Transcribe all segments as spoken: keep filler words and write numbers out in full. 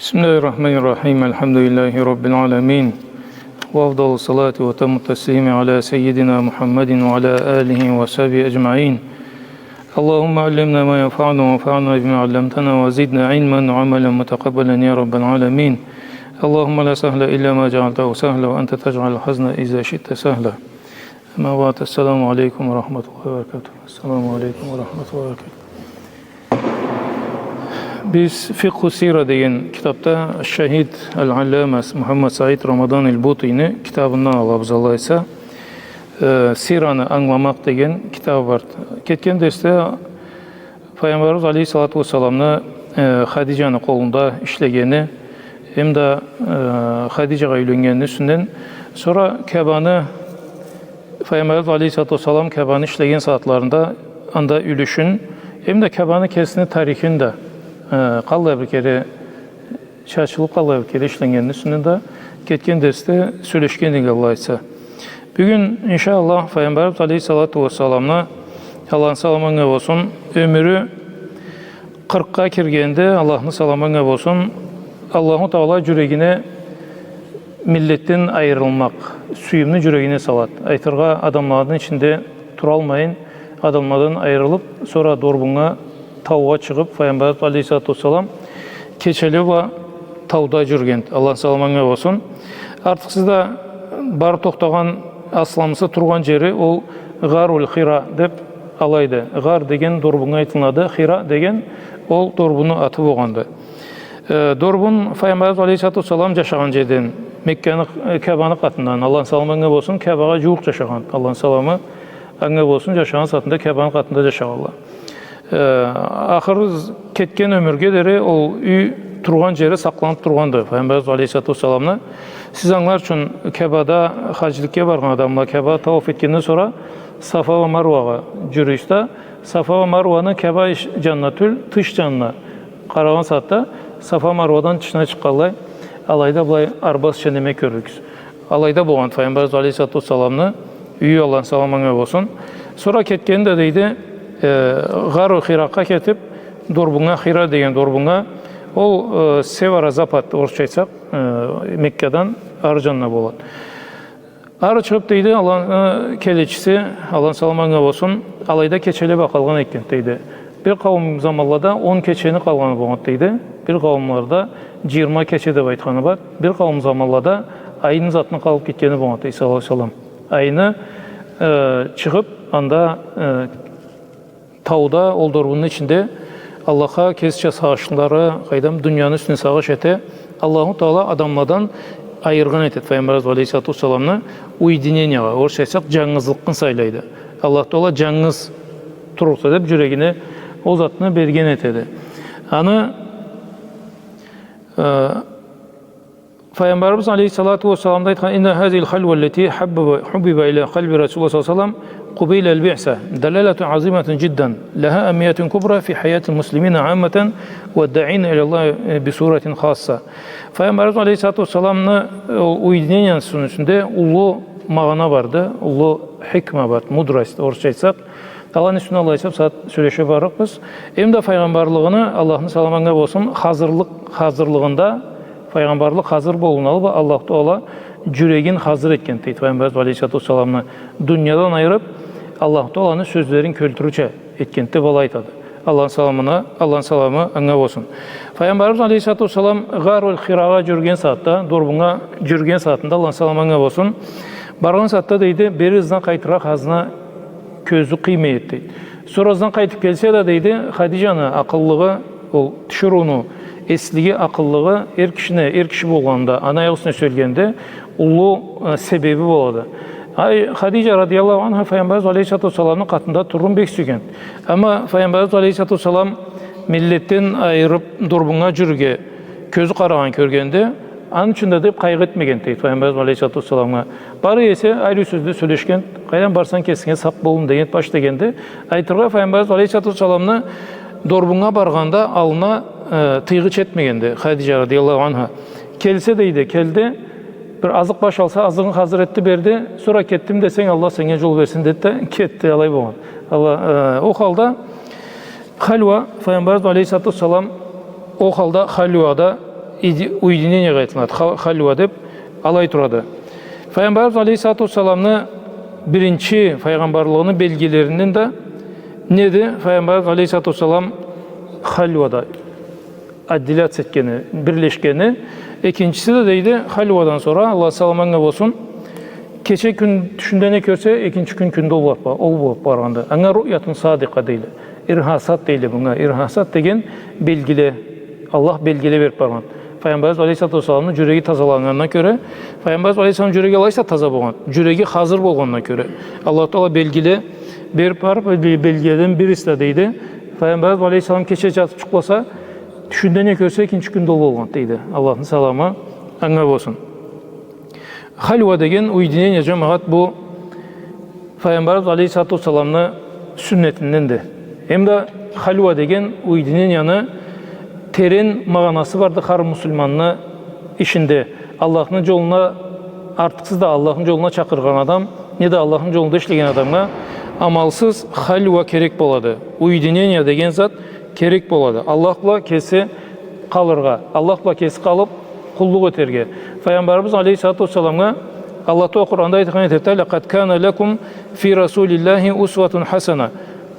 بسم الله الرحمن الرحيم. الحمد لله رب العالمين. وأفضل الصلاة وأتم التسليم على سيدنا محمد وعلى آله وصحبه أجمعين. اللهم علمنا ما ينفعنا وانفعنا بما علمتنا وزدنا علما وعملا متقبلا يا رب العالمين. اللهم لا سهل إلا ما جعلته سهلا وأنت تجعل الحزن إذا شئت سهلا. أما بعد، السلام عليكم ورحمة الله وبركاته. السلام عليكم ورحمة الله وبركاته. Биз «Фикъху сира» деген китапда шахид аль-аллама Мухаммад Саид Рамадан аль-Бутини китабындан алабыз, Аллах айтса. Э, «Сираны ангыламакъ» деген китабы бар. Кетген дерсде Файгъамбарыбыз алейхиссалату уассаламны, э, Хадиджаны къолунда ишлегени, эм да, э, Хадиджагъа юйленнгенини юсюнден, сора Каабаны, Файгъамбарыбыз алейхиссалату уассалам Каабаны ишлеген сагъатларында анда юлюшюн, эм да Каабаны кесини тарихин да, э, къаллай бир кере чачылыб, къаллай бир кере ишленнгенини юсюнден да кетген дерсде сёлешген эдик, Аллах айтса. Бюгюн, иншаАллах, Файгъамбарыбыз алейхиссалату уассаламны, Аллахны саламы анга болсун, ёмюрю къыркъгъа киргенде, Аллахны саламы анга болсун, Аллаху Таала джюрегине миллетден айырылмакъ сюйюмню джюрегине салады. Айтыргъа, адамланы ичинде туралмайын, адамладан айырылыб, сора дорбуннга, таугъа чыгъыб, Файгъамбарыбыз алейхиссалату уассалам кечеле бла тауда джюрюгенди, Аллахны саламы анга болсун. Артыкъсыз да барыб тохтагъан, асламысы тургъан джери ол Гъаруль Хира деб алайды. Гъар деген дорбуннга айтылынады, Хира деген ол дорбунну аты болгъанды. Э, дорбун Файгъамбарыбыз алейхиссалату уассалам джашагъан джерден, Мекканы, э, Каабаны къатындан, Аллахны саламы анга болсун, Каабагъа джууукъ джашагъан, Аллахны саламы анга болсун, джашагъан сагъатында Каабаны къатында джашагъанла. Э, ахыр кетген ёмюрге дери ол юй тургъан джери сакъланыб тургъанды Файгъамбарыбыз алейхиссалату уассаламны. Сиз англар ючюн, Каабада хаджиликге баргъан адамла, Каабада тауаф этгенден сора Сафа бла Маруагъа джюрюйсюз да, Сафа бла Маруаны Каабаны ич джанына тюл, тыш джанына къарагъан сагъатда Сафа Маруадан тышына чыкъгъанлай, алайда былай арбазча неме кёрлюксюз. Алайда болгъан Файгъамбарыбыз алейхиссалату уассаламны юйю, Аллахны саламы анга болсун. Сора кетгенде, дейди, э, Гъару Хиракъгъа кетиб, дорбуннга, Хира деген дорбуннга, ол, э, северо-запад, орусча айтсакъ, э, Меккадан ары джанына болады. Ары чыгъыб, дейди, Аллахны, э, келечиси, Аллахны саламы анга болсун, алайда кечеле бла къалгъан экен, дейди. Бир къауум заманлада он кечени къалгъаны болгъанды, дейди. Бир къауумлада джыйырма кече деб айтханы бар. Бир къауум заманлада айны затны къалыб кетгени болгъанды, дейди, саллаллаху алейхи ва саллам. Айны, э, чыгъыб, анда, э, тауда, ол дорбунну ичинде Аллахха кесича сагъышлары, къайдам, дунияны юсюнден сагъыш эте. Аллаху Таала адамладан айыргъан этеди Файгъамбарыбыз алейхиссалату уассаламны, уединениягъа, орусча айтсакъ, джангызлыкъны сайлайды. Аллаху Таала джангыз турурса деб, джюрегине ол затны берген этеди. Аны, э, Файгъамбарыбыз алейхиссалату уассалам да айтхан: «إن هذه الخلوة التي حبب، حبب إلى قلب رسول الله صلى الله عليه وسلم قبيل البعثة دلالة عظيمة جدا لها أهمية كبرى في حياة المسلمين عامة والداعين إلى الله بصورة خاصة». Файгъамбарыбыз алейхиссалату уассаламны, э, уединениясыны юсюнде уллу магъана барды, уллу хикма барды, мудрость, орусча айтсакъ. Аланы юсюнде алай айтсам, сагъат сёлеше барлыкъбыз. Эм да файгъамбарлыгъыны, Аллахны саламы анга болсун, хазырлыкъ, хазырлыгъында, файгъамбарлыкъ хазыр болуналлы бла Аллаху Таала джюрегин хазыр этген, дейди Файгъамбарыбыз алейхиссалату уассаламны, дуниядан айырыб, Аллаху Тааланы сёзлерин кёлтюрюрча этген, деб алай айтады. Аллахны саламына, Аллахны саламы анга болсун. Файгъамбарыбыз алейхиссалату уассалам Гъаруль Хирагъа джюрюген сагъатда, дорбуннга джюрюген сагъатында, Аллахны саламы анга болсун, баргъан сагъатда, дейди, бери ызындан къайтыргъа хазны кёзю къыймай эди, дейди. Сора ызындан къайтыб келсе да, дейди, Хадиджаны акъыллыгъы, ол тиширыуну эслиги, акъыллыгъы эр кишини, эр киши болгъанда, аны аякъ юсюнде сюелгенде, уллу, э, себеби болады. Ай, Хадиджа радияллаху анха Файгъамбарыбыз алейхиссалату уассаламны къатында турурун бек сюйген. Амма Файгъамбарыбыз алейхиссалату уассалам миллетден айырыб, дорбуннга джюрюрге кёзю къарагъан кёргенде, аны ючюн да деб къайгъы этмеген, дейди, Файгъамбарыбыз алейхиссалату уассаламгъа. Бары эсе, ариу сёзле сёлешген, къайдан барсанг кесинге сакъ болун деген башда дегенде, айтыргъа, Файгъамбарыбыз алейхиссалату уассаламны дорбуннга баргъанда аллына, э, тыйгъыч этмегенди Хадиджа радияллаху анха. Келсе, дейди, келди, бир азыкъ баш алса, азыгъын хазыр этди, берди, сора кетдим десенг, Аллах сеннге джол берсин, деди да, кетди, алай болгъан. Аллах, э, ол халда Хальва, Файгъамбарыбыз алейхиссалату уассалам ол халда хальвада иди-, уединениягъа айтылады, ха-, хальва деп алай турады. Файгъамбарыбыз алейхиссалату уассаламны биринчи файгъамбарлыгъыны белгилеринден да неди? Файгъамбарыбыз алейхиссалату уассалам хальвада отделяться этгени, бирлешгени. Экинчиси да, дейди, хальвадан сора, Аллах саламы анга болсун, кече кюн тюшюнде не кёрсе, экинчи кюн кюнде ол болуп, ол болуп баргъанды. Анга руъятун садикъа дейле. Ирхасат дейле бунга. Ирхасат деген белгиле. Аллах белгиле берип баргъан. Файгъамбарыбыз алейхиссалату уассаламны жюреги тазаланнганына кёре, Файгъамбарыбыз алейхиссалам жюреги алайса таза болгъан, жюреги хазыр болгъанына кёре, Аллах Таала белгиле берип барып, бел-, белгиледен бириси да, дейди, Файгъамбарыбыз алейхиссалам кече жатып жукъласа, тюшюнде не кёрсе, экинчи кюнде ол болгъан, дейди. Аллахны саламы анга болсун. Хальва деген уединение, жамагъат, бу Файгъамбарыбыз алейхиссалату уассаламны сюннетинденди. Эм да хальва деген уединенияны терен магъанасы барды хар муслиманны ишинде. Аллахны жолуна, артыкъсыз да Аллахны жолуна чакъыргъан адам, не да Аллахны жолунда ишлеген адамгъа амалсыз хальва керек болады. Уединение деген зат керек болады. Аллах бла кеси къалыргъа, Аллах бла кеси къалып, къуллукъ этерге. Файгъамбарыбыз алейхиссалату уассаламгъа Аллах Таала Къуранда айтхан этеди: «Лакъад кана лакум фи расулиллахи усватун хасана,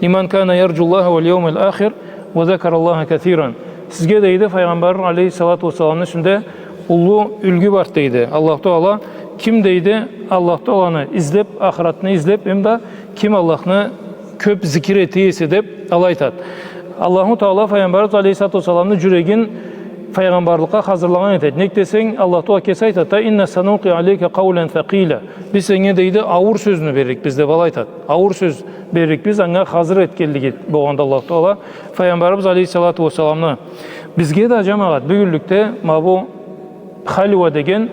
лиман кана ярджуллаха валь яумаль ахир ва закараллаха касиран». Сизге, дейди, Файгъамбар алейхиссалату уассаламны юсюнде уллу юлгю бар, дейди. Аллах Таала, ким, дейди, Аллах Тааланы излеп, ахыратны излеп, эм да ким Аллахны кёп зикир эте эсе, деп, алай айтады. Аллаху Таала Файгъамбарыбыз алейхиссалату уассаламны жюрегин файгъамбарлыкъгъа хазырлагъан этеди. Нек десенг, Аллах Таала кеси айтады да: «Инна санулкъи алейка къаулан сакъила». Биз сеннге, дейди, ауур сёзню берликбиз, деп, алай айтады. Ауур сёз берликбиз, анга хазыр этгенлиги болгъанды Аллах Таала Файгъамбарыбыз алейхиссалату уассаламны. Бизге да, жамагъат, бюгюнлюкде ма бу хальва деген,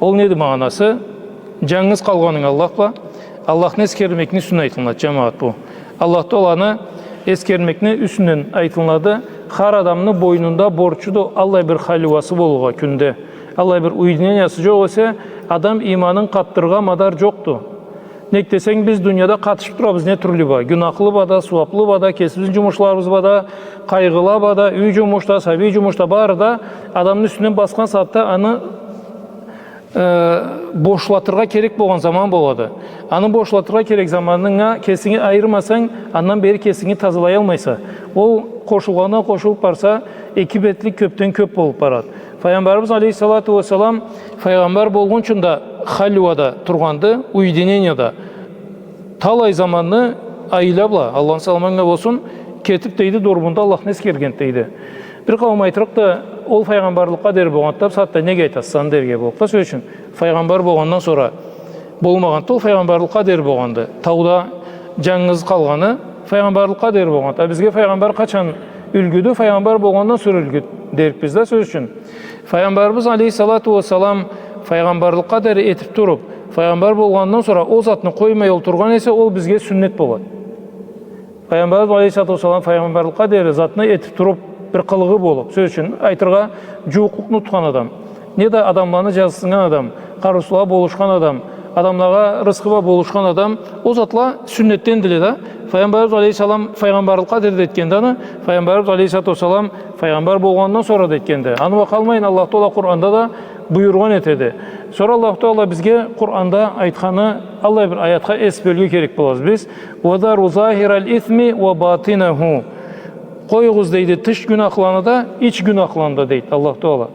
ол неди магъанасы? Жангыз къалгъанынг Аллах бла, Аллахны эсгермекни юсюнден айтылынады, жамагъат, бу. Аллах Тааланы эсгермекни юсюнден айтылынады. Хар адамны бойнунда борчуду аллай бир хальвасы болургъа кюнде. Аллай бир уединениясы жокъ эсе, адам иманын къатдырыргъа мадар жокъду. Нек десенг, биз дунияда къатышып турабыз не тюрлю бла. Гюнахлы бла да, сууаплы бла да, кесибизни жумушларыбыз бла да, къайгъыла бла да, юй жумуш да, сабий жумуш да, бары да адамны юсюнден басхан сагъатда аны, э, бошлатыргъа керек болгъан заман болады. Аны бошлатыргъа керек заманынга кесинги айырмасанг, андан бери кесинги тазалаялмайса. Ол къошулгъаннга къошулуп барса, эки бетлик кёпден кёп болуп барады. Файгъамбарыбыз алейхиссалату уассалам файгъамбар болгъунчу да хальвада тургъанды, уединенияда. Талай заманны айла бла, Аллахны саламы анга болсун, кетип, дейди, дорбунда Аллахны эсгерген, дейди. Бир къауум айтырыкъды, ол файгъамбарлыкъгъа дери болгъанды, бусагъатда неге айтасыз аны, дерге боллукъду. Сёз ючюн, файгъамбар болгъандан сора болмагъанды, ол файгъамбарлыкъгъа дери болгъанды. Тауда жангыз къалгъаны файгъамбарлыкъгъа дери болгъанды. А бизге файгъамбар къачан юлгюдю? Файгъамбар болгъандан сора юлгю дерикбиз да, сёз ючюн. Файгъамбарыбыз алейхиссалату уассалам файгъамбарлыкъгъа дери этип туруп, файгъамбар болгъандан сора ол затны къоймай олтургъан эсе, ол бизге сюннет болады. Файгъамбарыбыз алейхиссалату уассалам файгъамбарлыкъгъа дери затны этип туруп, бир къылыгъы болуп, сёз ючюн, айтыргъа, жууукълукъну тутхан адам, не да адамланы жазыкъсыннган адам, къарыусузлагъа болушхан адам, адамлагъа рысхы бла болушхан адам, ол затла сюннетдендиле да. Файгъамбарыбыз алейхиссалам файгъамбарлыкъгъа дери да этгенди аны, файгъамбарыбыз алейхиссалату уассалам файгъамбар болгъандан сора да этгенди. Аны бла къалмайын, Аллах Таала Къуранда да буюргъан этеди. Сора Аллах Таала бизге Къуранда айтханы, аллай бир аятха эс бёлюрге керек болабыз биз. «Ва зару захираль исми ва батинаху». Къоюгъуз, дейди, тыш гюнахланы да, ич гюнахланы да, дейди Аллах Таала.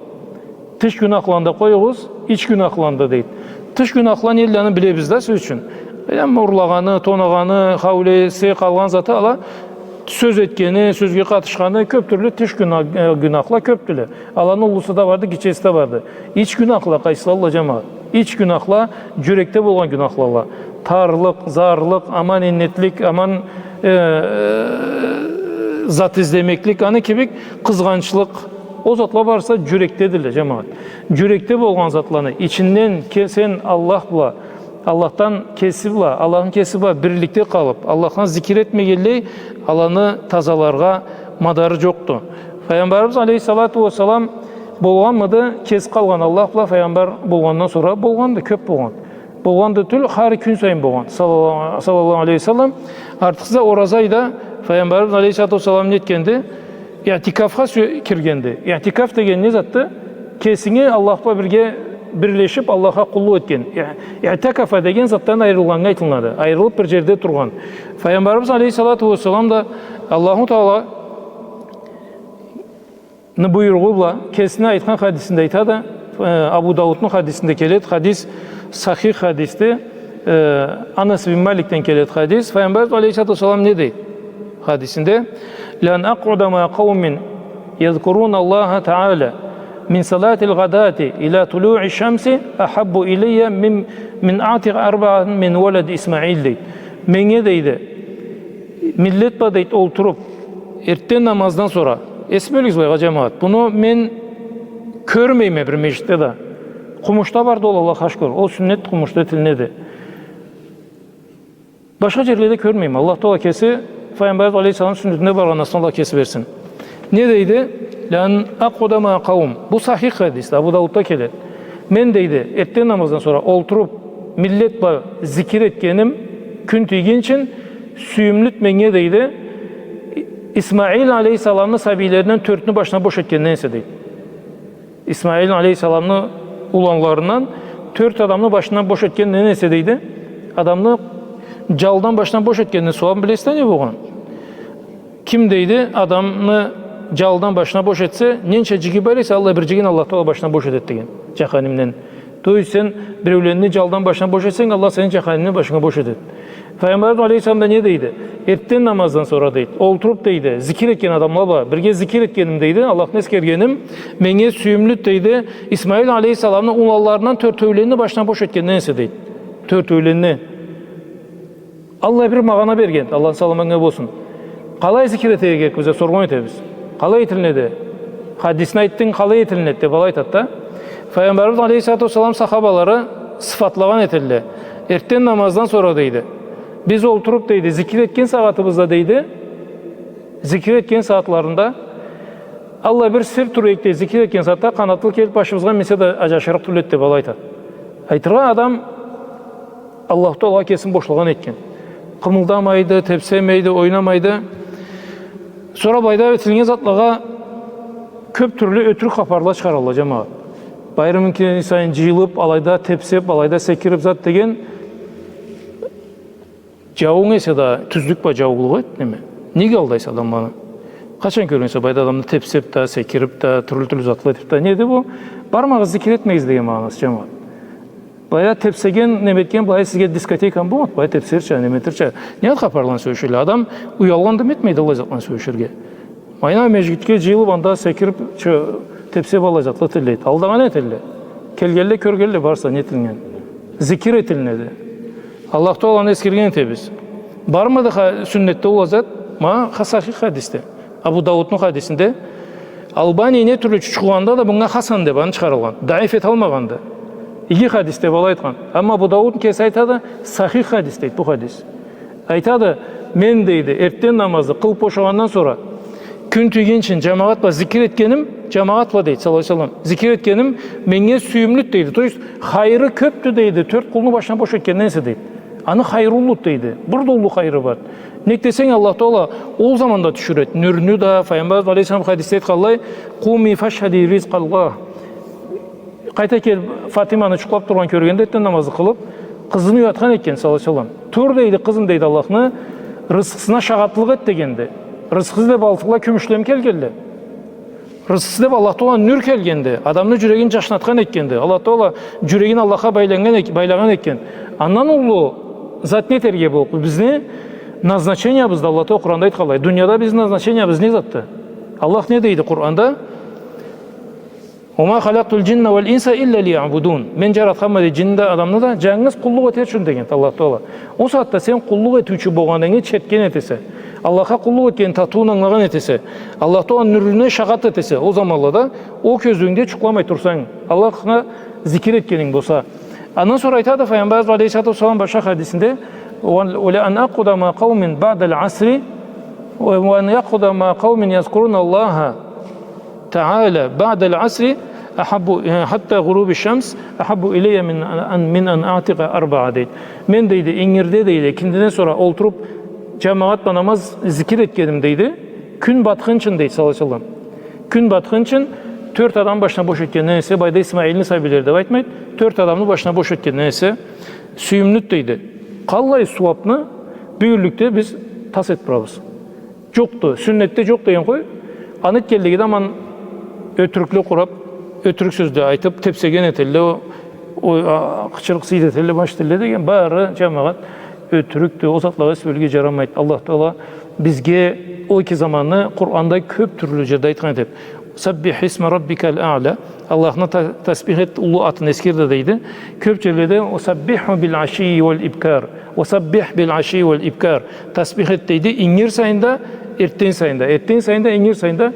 Тыш гюнахланы да къоюгъуз, ич гюнахланы да, дейди. Тыш гюнахла нелле, аны билебиз да, сёз ючюн. Эм урлагъаны, тонагъаны, хаулеси, къалгъан заты, ала сёз этгени, сёзге къатышханы, кёп тюрлю тыш гюна-, э, гюнахла кёпдюле. Аланы уллусу да барды, гитчеси да барды. Ич гюнахла къайсылалла, жамагъат? Ич гюнахла жюрекде болгъан гюнахлала. Тарлыкъ, зарлыкъ, аман эннетлик, аман, э, э, зат излемеклик, аны кибик къызгъанчлыкъ. Ол затла барысы жюрекдедиле, жамагъат. Жюрекде болгъан затланы ичинден ке-, сен Аллах бла, Аллахдан кеси бла, Аллахны кеси бла бирликде къалып, Аллахдан зикир этмегенлей, аланы тазаларгъа мадары жокъду. Файгъамбарыбыз алейхиссалату уассалам болгъанмыды кеси къалгъан Аллах бла файгъамбар болгъандан сора? Болгъанды, кёп болгъан. Болгъанды тюл, хар кюн сайын болгъан. Саллаллаху, саллаллаху алейхи ва саллам. Артыкъсыз да ораза айда файгъамбарыбыз алейхиссалату уассалам нетгенди? Иътикафха сё-, киргенди. Иътикаф деген не затды? Кесинги Аллах бла бирге бирлешип, Аллахха къуллукъ этген. Иъ-, иътакафа деген затдан айырылгъаннга айтылынады. Айырылып бир джерде тургъан. Файгъамбарыбыз алейхиссалату уассалам да Аллаху Тааля ны буйругъу бла кесини айтхан хадисинде айтады, э, Абу Даудну хадисинде келеди, хадис сахих хадисди, э, Анас бин Маликден келеди хадис. Файгъамбарыбыз алейхиссалату уассалам не дейди хадисинде? «Ля ан акъуда ма къаумин язкуруна Аллаха Тааля мин салатиль-гъадати иля тулу'и шамси ахаббу илейя мин, мин аътикъа арбаатин мин валяди Исмаиль», дейди. Меннге, дейди, миллет бла, дейди, олтуруп, эртден намаздан сора, эс бёлюгюз былайгъа, джамагъат. Муну мен кёрмейме бир межгитде да. Къумушда барды ол, Аллахха шукур. Ол сюннет къумушда этилинеди. Башха джерледе кёрмейме. Аллах Тааля кеси Файгъамбарыбыз алейхиссалам сюннетинде баргъандан сора Аллах кеси берсин. Не дейди? «Ля ан акъуда ма къаум». Бу сахих хадис, Абу Даудда келеди. Мен, дейди, эртден намаздан сора олтуруп, миллет бла зикир этгеним кюн тийгинчин, сюйюмлюд меннге, дейди, Исмаил алейхиссаламны сабийлеринден тёртню башына бош этгенден эсе, дейди. Исмаил алейхиссаламны уланларындан тёрт адамны башындан бош этгенден эсе, дейди, адамны джалдан башындан бош этгенни сууабын билесиз да не болгъан? Ким, дейди, адамны джалдан башына бош этсе, ненча джигит бар эсе, аллай бир джигитни Аллах Тааля башына бош этеди деген, джаханимден. То есть сен биреуленни джалдан башына бош этсенг, Аллах сени джаханимден башынга бош этеди. Файгъамбарыбыз алейхиссалам да не дейди? Эртден намаздан сора, дейди, олтуруп, дейди, зикир этген адамла бла бирге зикир этгеним, дейди, Аллахны эсгергеним меннге сюйюмлюд, дейди, Исмаил алейхиссаламны уланларындан тёртеуленни башына бош этгенден эсе, дейди. Тёртеуленни. Аллах бир магъана берген, Аллахны саламы анга болсун. Къалай зикир этерге керекбиз деб соргъан этебиз. Къалай этилинеди? Хадисни айтдынг, къалай этилинеди деб алай айтады да. Файгъамбарыбыз алейхиссалату уассалам сахабалары сыфатлагъан этелле. Эртден намаздан сора, дейди, биз олтуруп, дейди, зикир этген сагъатыбызда, дейди, зикир этген сагъатларында, аллай бир сир тура эдик, дейди, зикир этген сагъатда къанатлы келиб башыбызгъа минсе да аджашырыкъ тюл эди деб алай айтады. Айтыргъа, адам Аллаху Тааля кесин бошлагъан этген. Къымылдамайды, тепсемейди, ойнамайды. Сора былайда этилген затлагъа кёб тюрлю ётюрюк хапарла чыгъаралла, джамагъат. Байрам кюн сайын джыйылыб, алайда тепсеб, алайда секириб зат деген, джауунг эсе да, тюзлюк бла джаулукъ эт, неме. Нек алдайса адамланы? Къачан кёргенсе былайда адамны тепсеб да, секириб да, тюрлю-тюрлю затла этиб да? Неди бу? Бармагъыз, зикир этмегиз деген магъанасы, джамагъат. Былайда тепсеген, неме этген, былай сизге дискотекамы болмады, былай тепсерча, неме этерча. Не зат хапарланы сёлешелле? Адам уялгъан да этмейди аллай затланы сёлешерге. Майна межгитге джыйылыб, анда секириб, чы-, тепсеб аллай затла этелле. Алдагъан этелле. Келгенле, кёргенле барса не этилген. Зикир этилинеди. Аллаху Тааланы эсгерген этебиз. Бармыды ха-, сюннетде ол зат? Ма ха-, сахих хадисде. Абу Даудну хадисинде. Албани не тюрлю чучхугъанда да мынга хасан деб аны чыгъаргъан. Даиф эталмагъанды. Иги хадис деб алай айтхан. Амма Абу Дауд кеси айтады, сахих хадис дейди бу хадис. Айтады, мен, дейди, эртден намазны къылыб бошагъандан сора, кюн тийгинчин джамагъат бла зикир этгеним, джамагъат бла, дейди, саллаллаху алейхи ва саллам, зикир этгеним меннге сюйюмлюдю, дейди. То есть, хайыры кёбдю, дейди, тёрт къулну башына бош этгенден эсе, дейди. Аны хайыры уллуду, дейди. Бир да уллу хайыры бар. Нек десенг, Аллах Таала ол заманда тюшюреди нюрню да, Файгъамбарыбыз алейхиссалам хадисде айтханлай, «Къуми фашхади ризкъаллах». Къайта келиб, Фатиманы джукълаб тургъан кёргенде, эртден намазны къылыб, къызын уятхан этген, саллаллаху алейхи ва саллам. Тур, дейди, къызым, дейди, Аллахны рызкъысына шагъатлыкъ эт дегенди. Рызкъысы деб алтынла, кюмюшле келгенле. Рызкъысы деб Аллах Таала нюр келгенди. Адамны джюрегин джашнатхан этгенди. Аллах Таала джюрегин Аллахха байланнган эк-, байлагъан этген. Андан уллу зат не этерге боллукъду? Бизни назначениябызды, Аллах Таала Къуранда айтханлай. Дунияда бизни назначениябыз не затды? Аллах не дейди Къуранда? «Ва ма халакътуль джинна валь инса илля лиябудун». Мен джаратханма, дейди, джинни да, адамны да, джангыз къуллукъ этер ючюн дегенди Аллах Таала. Ол сагъатда сен къуллукъ этиучю болгъанынгы четген этесе. Аллахха къуллукъ этгенни татыуун ангылагъан этесе. Аллах Тааланы нюрюне шагъат этесе. Ол заманлада ол кёзюуюнгде джукъламай турсанг, Аллахха зикир этгенинг болса. Андан сора айтады Файгъамбарыбыз алейхиссалату вассалам башха хадисинде, «Ва, ва ля ан акъуда ма къаумин баъдаль асри, ва, ва ан акъуда ма къаумин язкуруна Аллаха Таала баъдаль асри ахаббу, э, хатта гъуруби шамс ахаббу илейя мин ан, мин ан аътикъа арбаа», дейди. Мен, дейди, ингирде, дейди, экиндиден сора олтуруб, джамагъат бла намаз, зикир этгеним, дейди, кюн батхынчын, дейди, саллаллаху алейхи ва саллам. Кюн батхынчын Тёрт адам башына бош этгенден эсе, былайда Исмаилни сабийлери деп айтмайды, тёрт адамны башына бош этгенден эсе, сюйюмлюдю дейди. Къаллай сууапны бюгюнлюкде биз тас этип турабыз. Джокъду, сюннетде джокъ деген къой, аны этгенлиги да аман ётюрюкле къурап, ётюрюк сёзле айтып, тепсеген этелле, о, о, а, къычырыкъ-сыйыт этелле, баш этелле деген бары, джамагъат, ётюрюкдю, ол затлагъа эс бёлюрге джарамайды. Аллах Тагъала бизге ол эки заманны Къуранда кёп тюрлю джерде айтхан этеди. «Саббих исма раббикал а'ля». Аллахны та-, тасбих эт, уллу атын эсгер да дейди. Кёп джерледе «Ва саббиху бил ашийи вал ибкар». «Ва саббих бил ашийи вал ибкар». Тасбих эт дейди. Ингир сайын да, эртден сайын да. Эртден сайын да, ингир сайын да.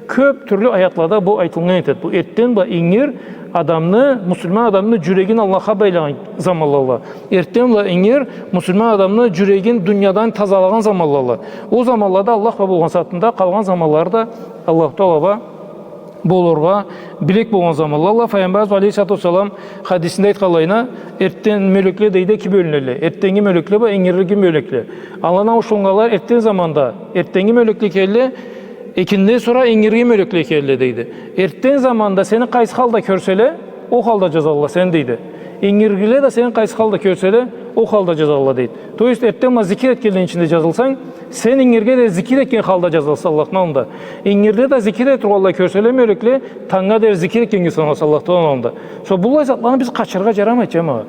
Кёп тюрлю аятлада бу айтылгъан этеди. Бу эртден бла ингир адамны, муслиман адамны джюрегин Аллахха байлагъан заманлалла. Эртден бла ингир муслиман адамны джюрегин дуниядан тазалагъан заманлалла. Ол заманлада Аллах бла болгъан сагъатында, къалгъан заманлары да Аллаху Тагъала бла болургъа билек болгъан заманлалла. Файгъамбарыбыз алейхиссалату уассалам хадисинде айтханлайына, эртден мёлекле дейди, эки бёлюнелле. Эртденги мёлекле бла ингирирги мёлекле. Аланы ауушулгъанла эртден заманда эртденги мёлекле келелле, экинден сора ингирирги мёлекле келелле дейди. Эртден заманда сени къайсы халда кёрселе, ол халда джазалла сени дейди. Ингиргиле да сени къайсы халда кёрселе, ол халда джазалла дейди. То есть, эртден бла зикир этгенлени ичинде джазылсанг, сен ингирге да зикир этген халда джазылса Аллахны аллында. Ингирде да зикир этип тургъанлай кёрселе мёлекле, тангнга дери зикир этгеннге саналса Аллах Тагъаланы аллында. Сора быллай затланы биз къачырыргъа джарамайды, джамагъат.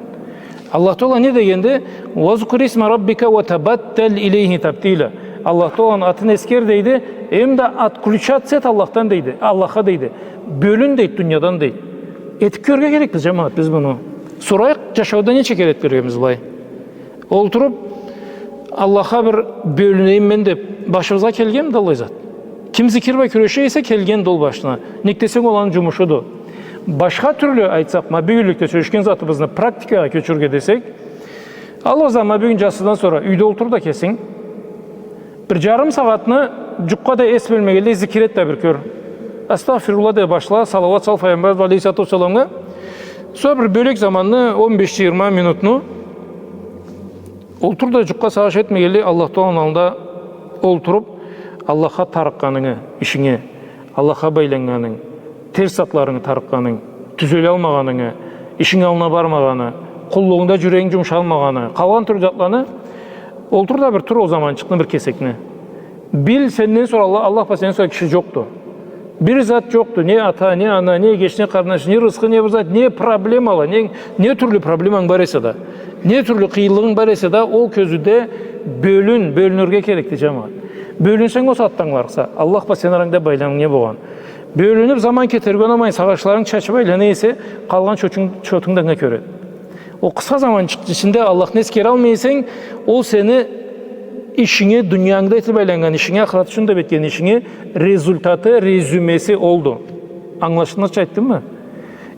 Аллах Тагъала не дегенди? «Вазкур исма раббика ва табаттал илейхи табтила». Аллах Тагъаланы атын эсгер дейди, эм да отключаться эт Аллахдан дейди, Аллахха дейди. Бёлюн дейди дуниядан дейди. Этип кёрюрге керекбиз, джамагъат, биз муну. Сорайыкъ, джашауда неча кере этип кёргенбиз былай? Олтуруп, Аллахха бир бёлюнейим мен деп, башыбызгъа келгенмиди аллай зат? Ким зикир бла кюреше эсе, келгенди ол башына. Нек десенг, ол аны джумушуду. Башха тюрлю айтсакъ, ма бюгюнлюкде сёлешген затыбызны практикагъа кёчюрюрге десек, аллай зат, ма бюгюн джатсыдан сора юйде олтур да кесинг, бир джарым сагъатны джукъ да эс бёлмегенлей зикир эт да бир кёр. Астагъфируллах деп башла, салауат сал Файгъамбарыбыз алейхиссалату уассаламгъа. Сора бир бёлек заманны, он беш, джыйырма минутну, олтур да, джукъгъа сагъыш этмегенлей, Аллах Тагъаланы аллында олтуруп, Аллахха тарыкъгъанынгы, ишинге, Аллахха байланнганынг, терс затларынгы тарыкъгъанынг, тюзелалмагъанынгы, ишинг аллына бармагъаны, къуллугъунгда джюрегинг джумушалмагъаны, къалгъан тюрлю затланы, олтур да бир тур ол заманчыкъны, бир кесекни. Бил, сенден сора Аллах, Аллах бла сенден сора киши джокъду. Бир зат джокъду. Не ата, не ана, не эгеч, не къарнаш, не рызкъы, не бир зат, не проблемала, не, не тюрлю проблеманг бар эсе да, не тюрлю къыйынлыгъынг бар эсе да, ол кёзюуде бёлюн, бёлюнюрге керекди, джамагъат. Бёлюнсенг, ол сагъатда ангыларыкъса Аллах бла сени арангда байланынг не болгъан. Бёлюнюп, заман кетерге унамай, сагъышларынг чачып айлана эсе, къалгъан чотунг, чотунг да анга кёреди. Ол къысха заманчыкъ ичинде Аллахны эсгералмай эсенг, ол сени ишинги, дуниянгда этип айланнган ишинги, ахырат ючюн деп этген ишинги результаты, резюмеси олду. Ангылашылгъанча айтдыммы?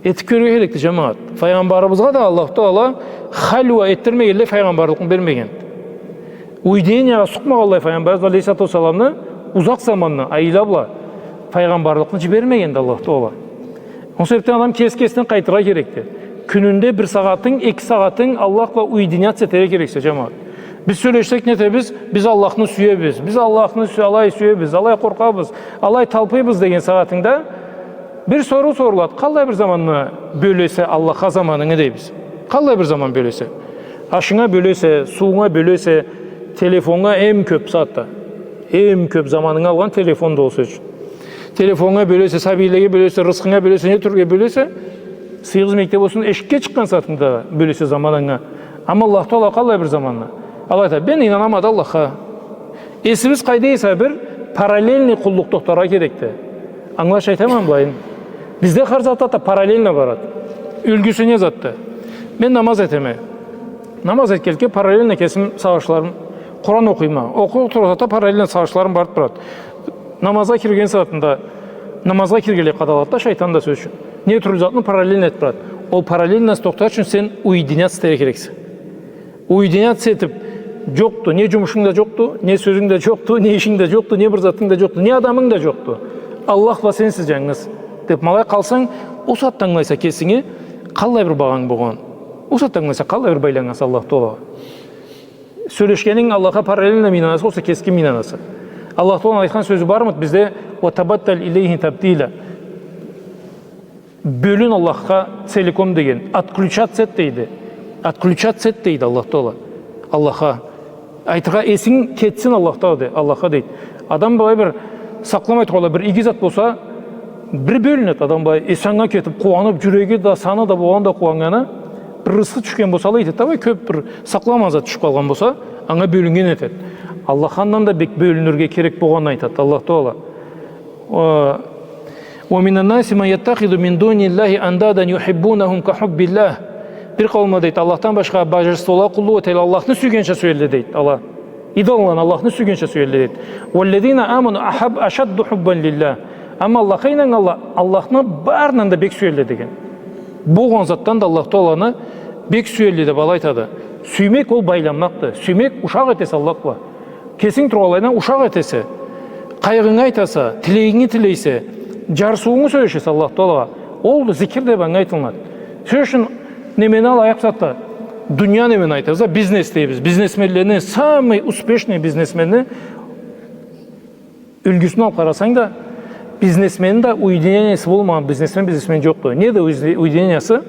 Этип кёрюрге керекди, джамагъат. Файгъамбарыбызгъа да Аллаху Тагъала хальва этдирмегенлей файгъамбарлыкъны бермегенди. Уединениягъа сукъмагъанлай Файгъамбарыбыз алейхиссалату уассаламны узакъ заманны, айла бла, файгъамбарлыкъны джибермегенди Аллаху Тагъала. Ол себебден адам кеси кесине къайтыргъа керекди. Кюнюнде бир сагъатынг, эки сагъатынг Аллах бла уединяться этерге керексе, джамагъат. Биз сёлешсек, нетебиз? Биз Аллахны сюебиз, биз Аллахны сю-, алай сюебиз, алай къоркъабыз, алай талпыйбыз деген сагъатынгда бир соруу сорулады. Къаллай бир заманны бёлесе Аллахха заманынгы, дейбиз. Къаллай бир заман бёлесе? Ашынга бёлесе, сууунга бёлесе, телефоннга эм кёп сагъатда. Эм кёп заманынгы алгъан телефонду, ол сёз ючюн. Телефоннга бёлесе, сабийлеге бёлесе, рызкъынга бёлесе, не тюрлюге бёлесе, сыйыгъыз мектеб болсун, эшикге чыкъгъан сагъатынгда бёлесе заманынгы. Амма Аллах Тагъала къаллай бир заманны? Алай айтады, мен ийнанама да Аллахха. Эсибиз къайда эсе, бир параллельный къуллукъ тохтаргъа керекди. Ангылаш айтама былайын. Бизде хар зат да параллельно барады. Юлгюсю не затды? Мен намаз этеме. Намаз этгенликге параллельно кесим сагъышларым, Къуран окъуйма. Окъуп тургъан сагъатда параллельно сагъышларым барып турады. Намазгъа кирген сагъатында, намазгъа киргенлей къадалады да шайтан да, сёз ючюн. Не тюрлю затны параллельно этип турады. Ол параллельность тохтар ючюн сен уединяться этерге керексе. Уединяться этип, джокъду, не джумушунг да джокъду, не сёзюнг да джокъду, не ишинг да джокъду, не бир затынг да джокъду, не адамынг да джокъду. Аллах бла сенсиз джангыз деп, ма алай къалсанг, ол сагъатда ангылайса кесинги къаллай бир багъанг болгъан. Ол сагъатда ангылайса къаллай бир байланнганса Аллах Тагъалагъа. Сёлешгенинг Аллахха параллельно ийнанаса, огъесе кесинг ийнанаса. Аллах Тагъаланы айтхан сёзю бармыды бизде: «Ва табаттал илейхи табтила». Бёлюн Аллахха целиком деген. Отключаться эт дейди. Отключаться эт дейди Аллах Тагъала. Аллахха. Айтыргъа, эсинг кетсин Аллахха, де, Аллахха дейди. Адам былай бир сакъламай тургъанлай, бир иги зат болса, бир бёлюнеди адам былай, эси анга кетип, къууанып, джюреги да, саны да, болгъан да къууаннганы, бир рысхы тюшген болса, алай этеди да, былай кёп бир сакъламагъан зат тюшюп къалгъан болса, анга бёлюннген этеди. Аллахха андан да бек бёлюнюрге керек болгъанын айтады Аллах Тагъала. Э, ومن الناس من يتخذ من دون الله أندادا يحبونهم كحب الله. Бир къауум, дейди, Аллахдан башха божестволагъа къуллукъ этелле, Аллахны сюйгенча сюелле, дейди, ала. Идолланы Аллахны сюйгенча сюелле, дейди. والذين آمنوا أحب، أشد حبا لله. Амма Аллахха ийнаннганла Аллахны барындан да бек сюелле деген. Болгъан затдан да Аллах Тагъаланы бек сюелле деп алай айтады. Сюймек ол байланмакъды. Сюймек ушакъ этесе Аллах бла. Кесинг тургъанлайдан ушакъ этесе, къайгъынгы айтаса, тилегинги тилейсе, джарсыуунгу сёлешесе Аллах Тагъалагъа. Ол зикир деп анга айтылынады. Сёз ючюн, немени алайыкъ бусакъ да, дуния немени айтабыз да, бизнес дейбиз. Бизнесменлени, самый успешный бизнесменни юлгюсюн алып къарасанг да, бизнесменни да уединениеси болмагъан бизнесмен, бизнесмен джокъду. Неди уединениясы?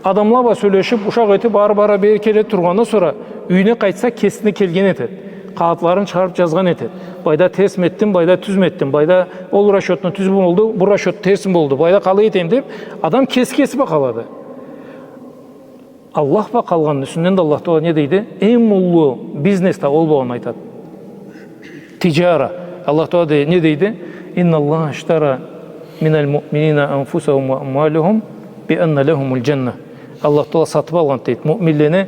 Адамла бла сёлешип, ушакъ этип, ары-бары бери келе тургъандан сора, юйюне къайтса, кесине келген этеди. Къагъытларын чыгъарып джазгъан этеди. Былайда терсми этдим, былайда тюзмю этдим, былайда ол расчётну тюзмю болду, бу расчёт терсми болду, былайда къалай этейим деп, адам кеси кеси бла къалады. Аллах бла къалгъанны юсюнден да Аллах Тагъала не дейди? Эм уллу бизнес да ол болгъанын айтады. Тиджара. Аллах Тагъала дей-, не дейди? إن الله اشترى من المؤمنين أنفسهم وأموالهم بأن لهم الجنة. Аллах Тагъала сатып алгъан, дейди. Муъминлени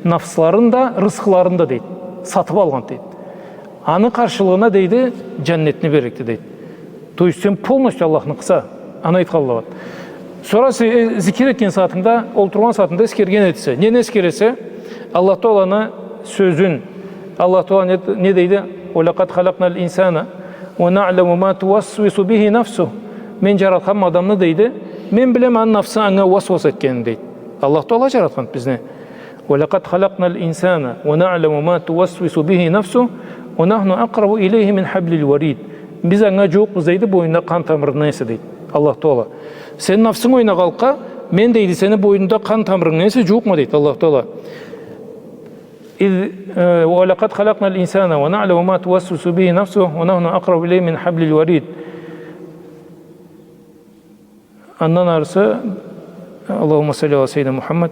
нафсларын да, рысхыларын да, дейди. Сатып алгъан, дейди. Аны къаршылыгъына, дейди, джаннетни берликди, дейди. То есть сен полностью Аллахныкъыса, аны айтханлай. Сора се-, э, зикир этген сагъатынгда, олтургъан сагъатынгда эсгерген этесе. Нени эсгересе? Аллах Тагъаланы сёзюн. Аллах Тагъала не, не дейди? ولقد خلقنا الإنسان ونعلم ما توسوس به نفسه. Мен джаратханма адамны, дейди. Мен билеме аны нафсы анга уасуас этгенин, дейди. Аллах Тагъала джаратхан бизни. ولقد خلقنا الإنسان ونعلم ما توسوس به نفسه ونحن أقرب إليه من حبل الوريد. Биз анга джууукъбуз, дейди, бойнунда къан тамырыны эсе, дейди Аллах Тагъала. Сени нафсынг ойнагъанлыкъгъа, мен, дейди, сени бойнунда къан тамырынгы эсе джууукъма, дейди Аллах Тагъала. إذ, э, ولقد خلقنا الإنسان ونعلم ما توسوس به نفسه ونحن أقرب إليه من حبل الوريد. Андан арысы, اللهم صل على سيدنا محمد.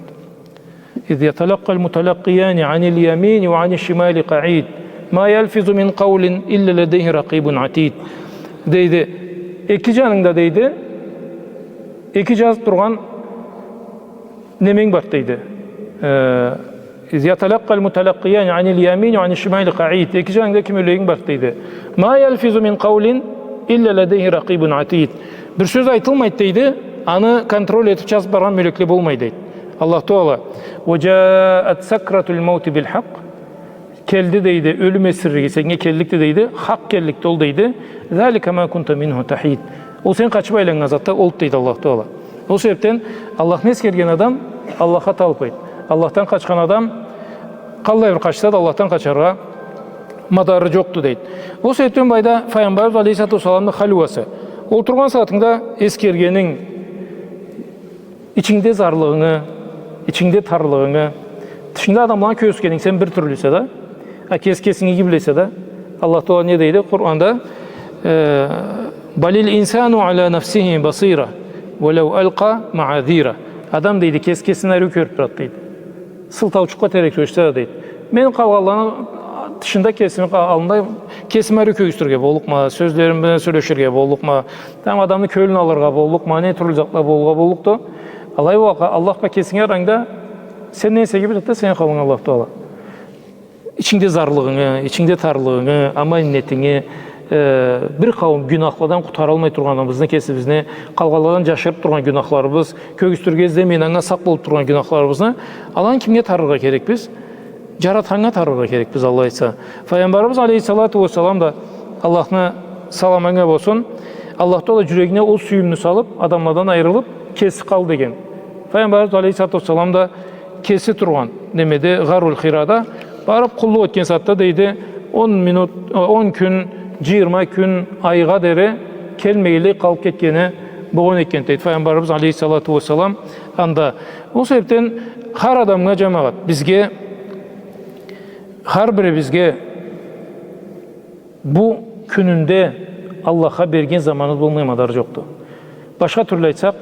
إذ يتلقى المتلقيان عن اليمين وعن الشمال قعيد. ما يلفظ من قول إلا لديه رقيب عتيد. Дейди, эки джанынгда, дейди, эки джазып тургъан неменг бар, дейди. Э, إذ يتلقى المتلقيان عن اليمين وعن الشمال قعيد. Эки джанынгда кимлигинг бар, дейди. ما يلفظ من قول إلا لديه رقيب عتيد. Бир сёз айтылмайды, дейди, аны контроль этип джазып баргъан мёлекле болмайды, дейди Аллах Тагъала. وجاءت سكرة الموت بالحق. Келди, дейди, ёлюм эсирлиги сеннге келликди, дейди, хакъ келликди ол, дейди. ذلك ما كنت منه تحيد. Ол сен къачып айланнган затда олду, дейди Аллах Тагъала. Ол себепден Аллахны эсгерген адам Аллахха талпыйды. Аллахдан къачхан адам къаллай бир къачса да Аллахдан къачаргъа мадары джокъду, дейди. Ол себепден былайда Файгъамбарыбыз алейхиссалату уассаламны халвасы. Олтургъан сагъатынгда эсгергенинг, ичингде зарлыгъынгы, ичингде тарлыгъынгы, тышынгда адамлагъа кёргюзтгенинг сен бир тюрлюсе да, а кеси кесинги иги билесе да, Аллах Тагъала не дейди Къуранда? Э, بل الإنسان على نفسه بصيرة ولو ألقى معاذيره. Адам, дейди, кеси кесинден ариу кёрюп турады, дейди. Сылтаучукъгъа терек тёшсе да, дейди. Мен къалгъанланы тышында кесими къа-, аллында кесими ариу кёргюзтюрге боллукъма, сёзлерим бла сёлеширге боллукъма, тамам адамны кёлюн алыргъа боллукъма, не тюрлю затла болургъа боллукъду. Алай уа Аллах бла кесинги арангда сенден эсе иги биледи да сени халынгы Аллах Тагъала. Ичингде зарлыгъынгы, ичингде тарлыгъынгы, аман ниетинги, э, бир къауум гюнахладан къутаралмай тургъаныбызны, кесибизни къалгъанладан джашырып тургъан гюнахларыбыз, кёргюзтюрге излемейин, анга сакъ болуп тургъан гюнахларыбызны, аланы кимге тарыргъа керекбиз? Джаратханнга тарыргъа керекбиз, Аллах айтса. Файгъамбарыбыз алейхиссалату уассалам да, Аллахны саламы анга болсун, Аллах Тагъала джюрегине ол сюйюмню салып, адамладан айырылып, кеси къал деген. Файгъамбарыбыз алейхиссалату уассалам да кеси тургъан немеде, Гъарул Хирада барып къуллукъ этген сагъатда, дейди, он минут, он кюн, джыйырма кюн, айгъа дери келмейлей къалып кетгени Болгъан экен, дейди, Файгъамбарыбыз алейхиссалату уассалам анда. Ол себепден хар адамгъа, джамагъат, бизге, хар бирибизге бу кюнюнде Аллахха берген заманыбыз болмай мадар джокъду. Башха тюрлю айтсакъ,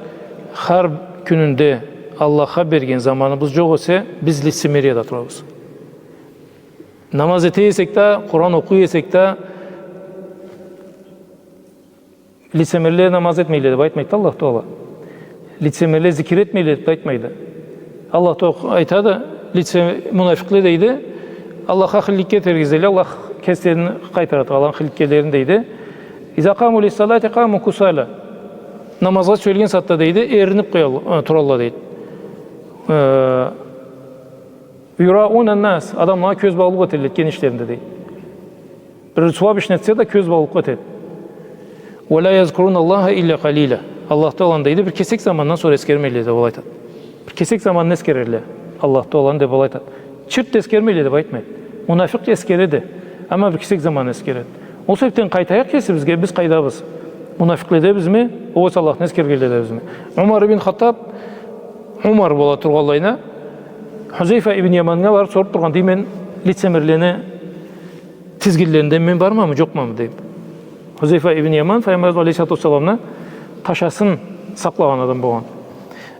хар кюнюнде Аллахха берген заманыбыз джокъ эсе, биз лицемерияда турабыз. Намаз эте эсек да, Къуран окъуй эсек да, лицемерле намаз этмейле деб айтмайды Аллах Таала. Лицемерле зикир этмейле деб айтмайды. Аллах Таала айтады, лице-, мунафикъле, дейди, Аллахха хыллыкъ этер кезлеринде Аллах кеслерин къайтарады, аланы хыллыкъларын, дейди. Иза къаму лиссалати къаму кусала. Намазгъа сюелген сагъатда, дейди, эриниб къоялла, э, туралла, дейди. Э, юрауна нас, адамлагъа кёз баулукъ этелле этген ишлеринде, дейди. Бир сууаб ишни этсе да кёз баулукъ этеди. Уа ла язкуруна Аллаха илля къалиля. Аллах Тааланы, дейди, бир кесек замандан сора эсгермейле деб ол айтады. Бир кесек заманны эсгерелле Аллах Тааланы деб ол айтады. Чырт да эсгермейле деб айтмайды. Мунафикъ эсгереди, амма бир кесек заманны эсгереди. Ол себебден къайтайыкъ кесибизге, биз къайдабыз? Мунафикъледебизми, огъесе Аллахны эсгергенледебизми? Умар ибн Хаттаб, Умар бола тургъанлайына, Хузейфа ибн Яманнга барыб соруб тургъан, дей, мен лицемерлени тизгинлеринде мен бармамы, джокъмамы, деб. Хузейфа ибн Яман Файгъамбарыбыз алейхиссалату уассаламны ташасын сакълагъан адам болгъан.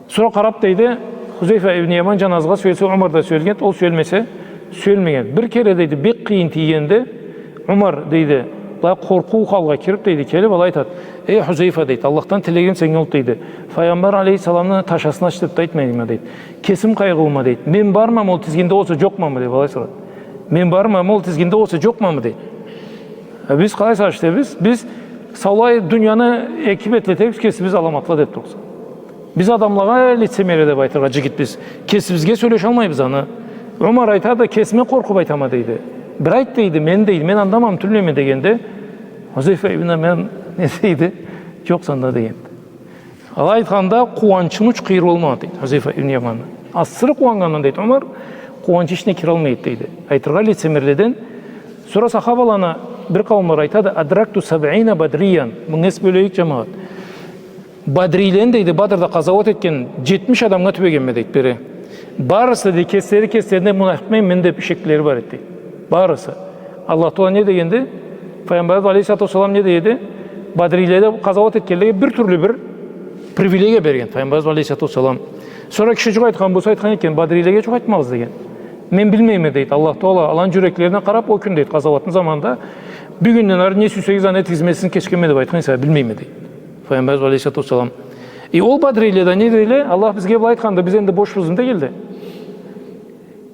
Сора къараб, дейди, Хузейфа ибн Яман джаназыгъа сюелсе, Умар да сюелген, ол сюелмесе, сюелмеген. Бир кере, дейди, бек къыйын тийгенде, Умар, дейди, былай къоркъуу халгъа кириб, дейди, келиб, алай айтады: «Эй, Хузейфа, — дейди, — Аллахдан тилегим сеннге олду, — дейди. — Файгъамбар алейхиссаламны ташасын ач деб да айтмайма, — дейди. — Кесим къайгъылыма, — дейди. — Мен бармамы ол тизгинде, огъесе джокъмамы?» — деб алай сорады. «Мен бармамы ол тизгинде, огъесе джокъмамы?» — дейди. Э, биз къалай сагъыш этебиз? Биз саулай дунияны эки бетлетебиз, кесибиз аламатла деб турубуз. Биз адамлагъа лицемерие деб айтыргъа джигитбиз. Кесибизге сёлешалмайбыз аны. Умар айтады: «Кесиме къоркъуб айтама, — дейди. — Бир айт, — дейди, — мен, — дейди, — мен андамамы, тюлмейме», — дегенде, Хузейфа ибн Яман не дейди? «Джокъса анда», — дегенди. Алай айтханда, къууанчыны учу-къыйыры болмагъан, дейди, Хузейфа ибн Яманны. Асыры къууаннгандан, дейди, Умар къууанчы ичине киралмай эди, дейди. Айтыргъа, лицемерледен. Сора сахабаланы бир къауумлары айтады: «Адракту сабъина бадриян». Мынга эс бёлейик, джамагъат. Бадрийлени, дейди, Бадрда къазауат этген джетмиш адамгъа тюбегенме, дейди, бери. Барысы, дейди, кеслери кеслерине мунафикъмен мен деб ишеклери бар эди, дейди. Барысы. Аллах Таала не дегенди? Файгъамбарыбыз алейхиссалату уассалам не дейди? Бадрийледе къазауат этгенлеге бир тюрлю бир привилегия берген Файгъамбарыбыз алейхиссалату уассалам. Сора киши джукъ айтхан болса, айтхан экен: «Бадрийлеге джукъ айтмагъыз», — деген. «Мен билмейме, — дейди, — Аллах Таала аланы джюреклерине къараб, ол кюн, — дейди, — къазауатны заманында, бюгюнден ары не сюйсегиз, аны этигиз, мен сизни кечгенме деб айтхан эсе, билмейме», — дейди Файгъамбарыбыз алейхиссалату уассалам. Э, ол бадрийле да не дейле? Аллах бизге былай айтханды, биз энди бошбуз дегенле.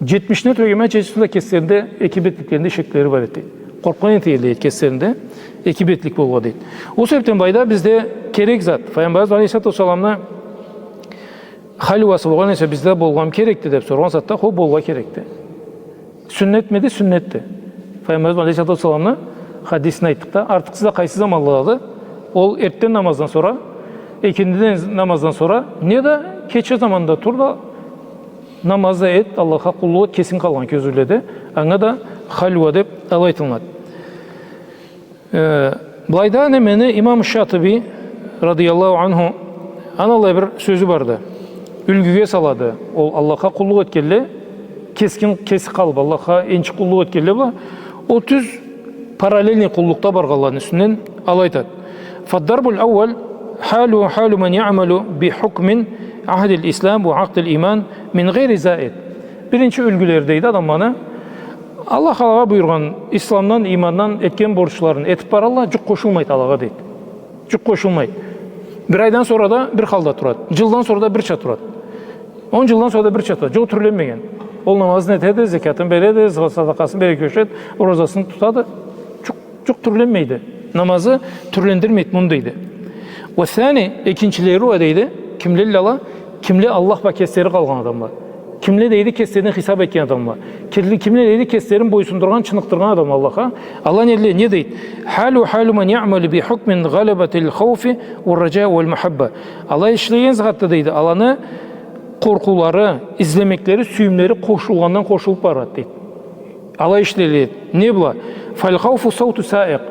Джетмишни тюбегенме, джетмишни да кеслеринде эки бетликлеринде ишеклери бар эди. Къоркъгъан этелле эди кеслеринде эки бетлик болгъа, дейди. Ол себебден былайда бизде керек зат. Файгъамбарыбыз алейхиссалату уассаламны халвасы болгъан эсе, бизде болгъан керекди деб соргъан сагъатда, хо, болгъа керекди. Сюннетмиди? Сюннетди. Файгъамбарыбыз алейхиссалату уассаламны хадисин айтдыкъ да, артыкъсыз да къайсы заманладады? Ол эртден намаздан сора, экиндиден намаздан сора, не да кече заманда тур да, намаз да эт, Аллахха къуллукъ эт, кесинг къалгъан кёзюуледе, анга да халва деб алай айтылынады. Э, былайда немени, имам Шатыби, радыяллаху анху, аны аллай бир сёзю барды. Юлгюге салады. Ол Аллахха къуллукъ этгенле, кескин, кеси къалыб, Аллахха энчи къуллукъ этгенле бла, ол тюз параллельный къуллукъда баргъанланы юсюнден алай айтады. فالضرب الأول حاله حال من يعمل بحكم عهد الإسلام وعقد الإيمان من غير زائد. Биринчи юлгюлери, дейди, адамланы Аллах алагъа буюргъан исламдан, имандан этген борчларын этиб баралла, джукъ къошулмайды алагъа, дейди. Джукъ къошулмайды. Бир айдан сора да бир халда турады. Джылдан сора да бирча турады. Он джылдан сора да бирча турады. Джукъ тюрленмеген. Ол намазын этеди, зекятын береди, садакъасын береди, кёчеди, оразасын тутады. Джукъ, джукъ тюрленмейди. Намазы тюрлендирмейди муну, дейди. والثاني, экинчилери уа, дейди, кимлелле ала? Кимле Аллах бла кеслери къалгъан адамла. Кимле, дейди, кеслерин хисаб этген адамла. Кимле, кимле, дейди, кеслерин бойсундургъан, чыныкъдыргъан адамла Аллахха. Ала нелле, не дейди? حال حال من يعمل بحكم غلبة الخوف والرجاء والمحبة. Ала ишлеген сагъатда, дейди, аланы къоркъуулары, излемеклери, сюйюмлери къошулгъандан къошулуб барады, дейди. Ала ишлелле. Не бла? فالخوف صوت سائق.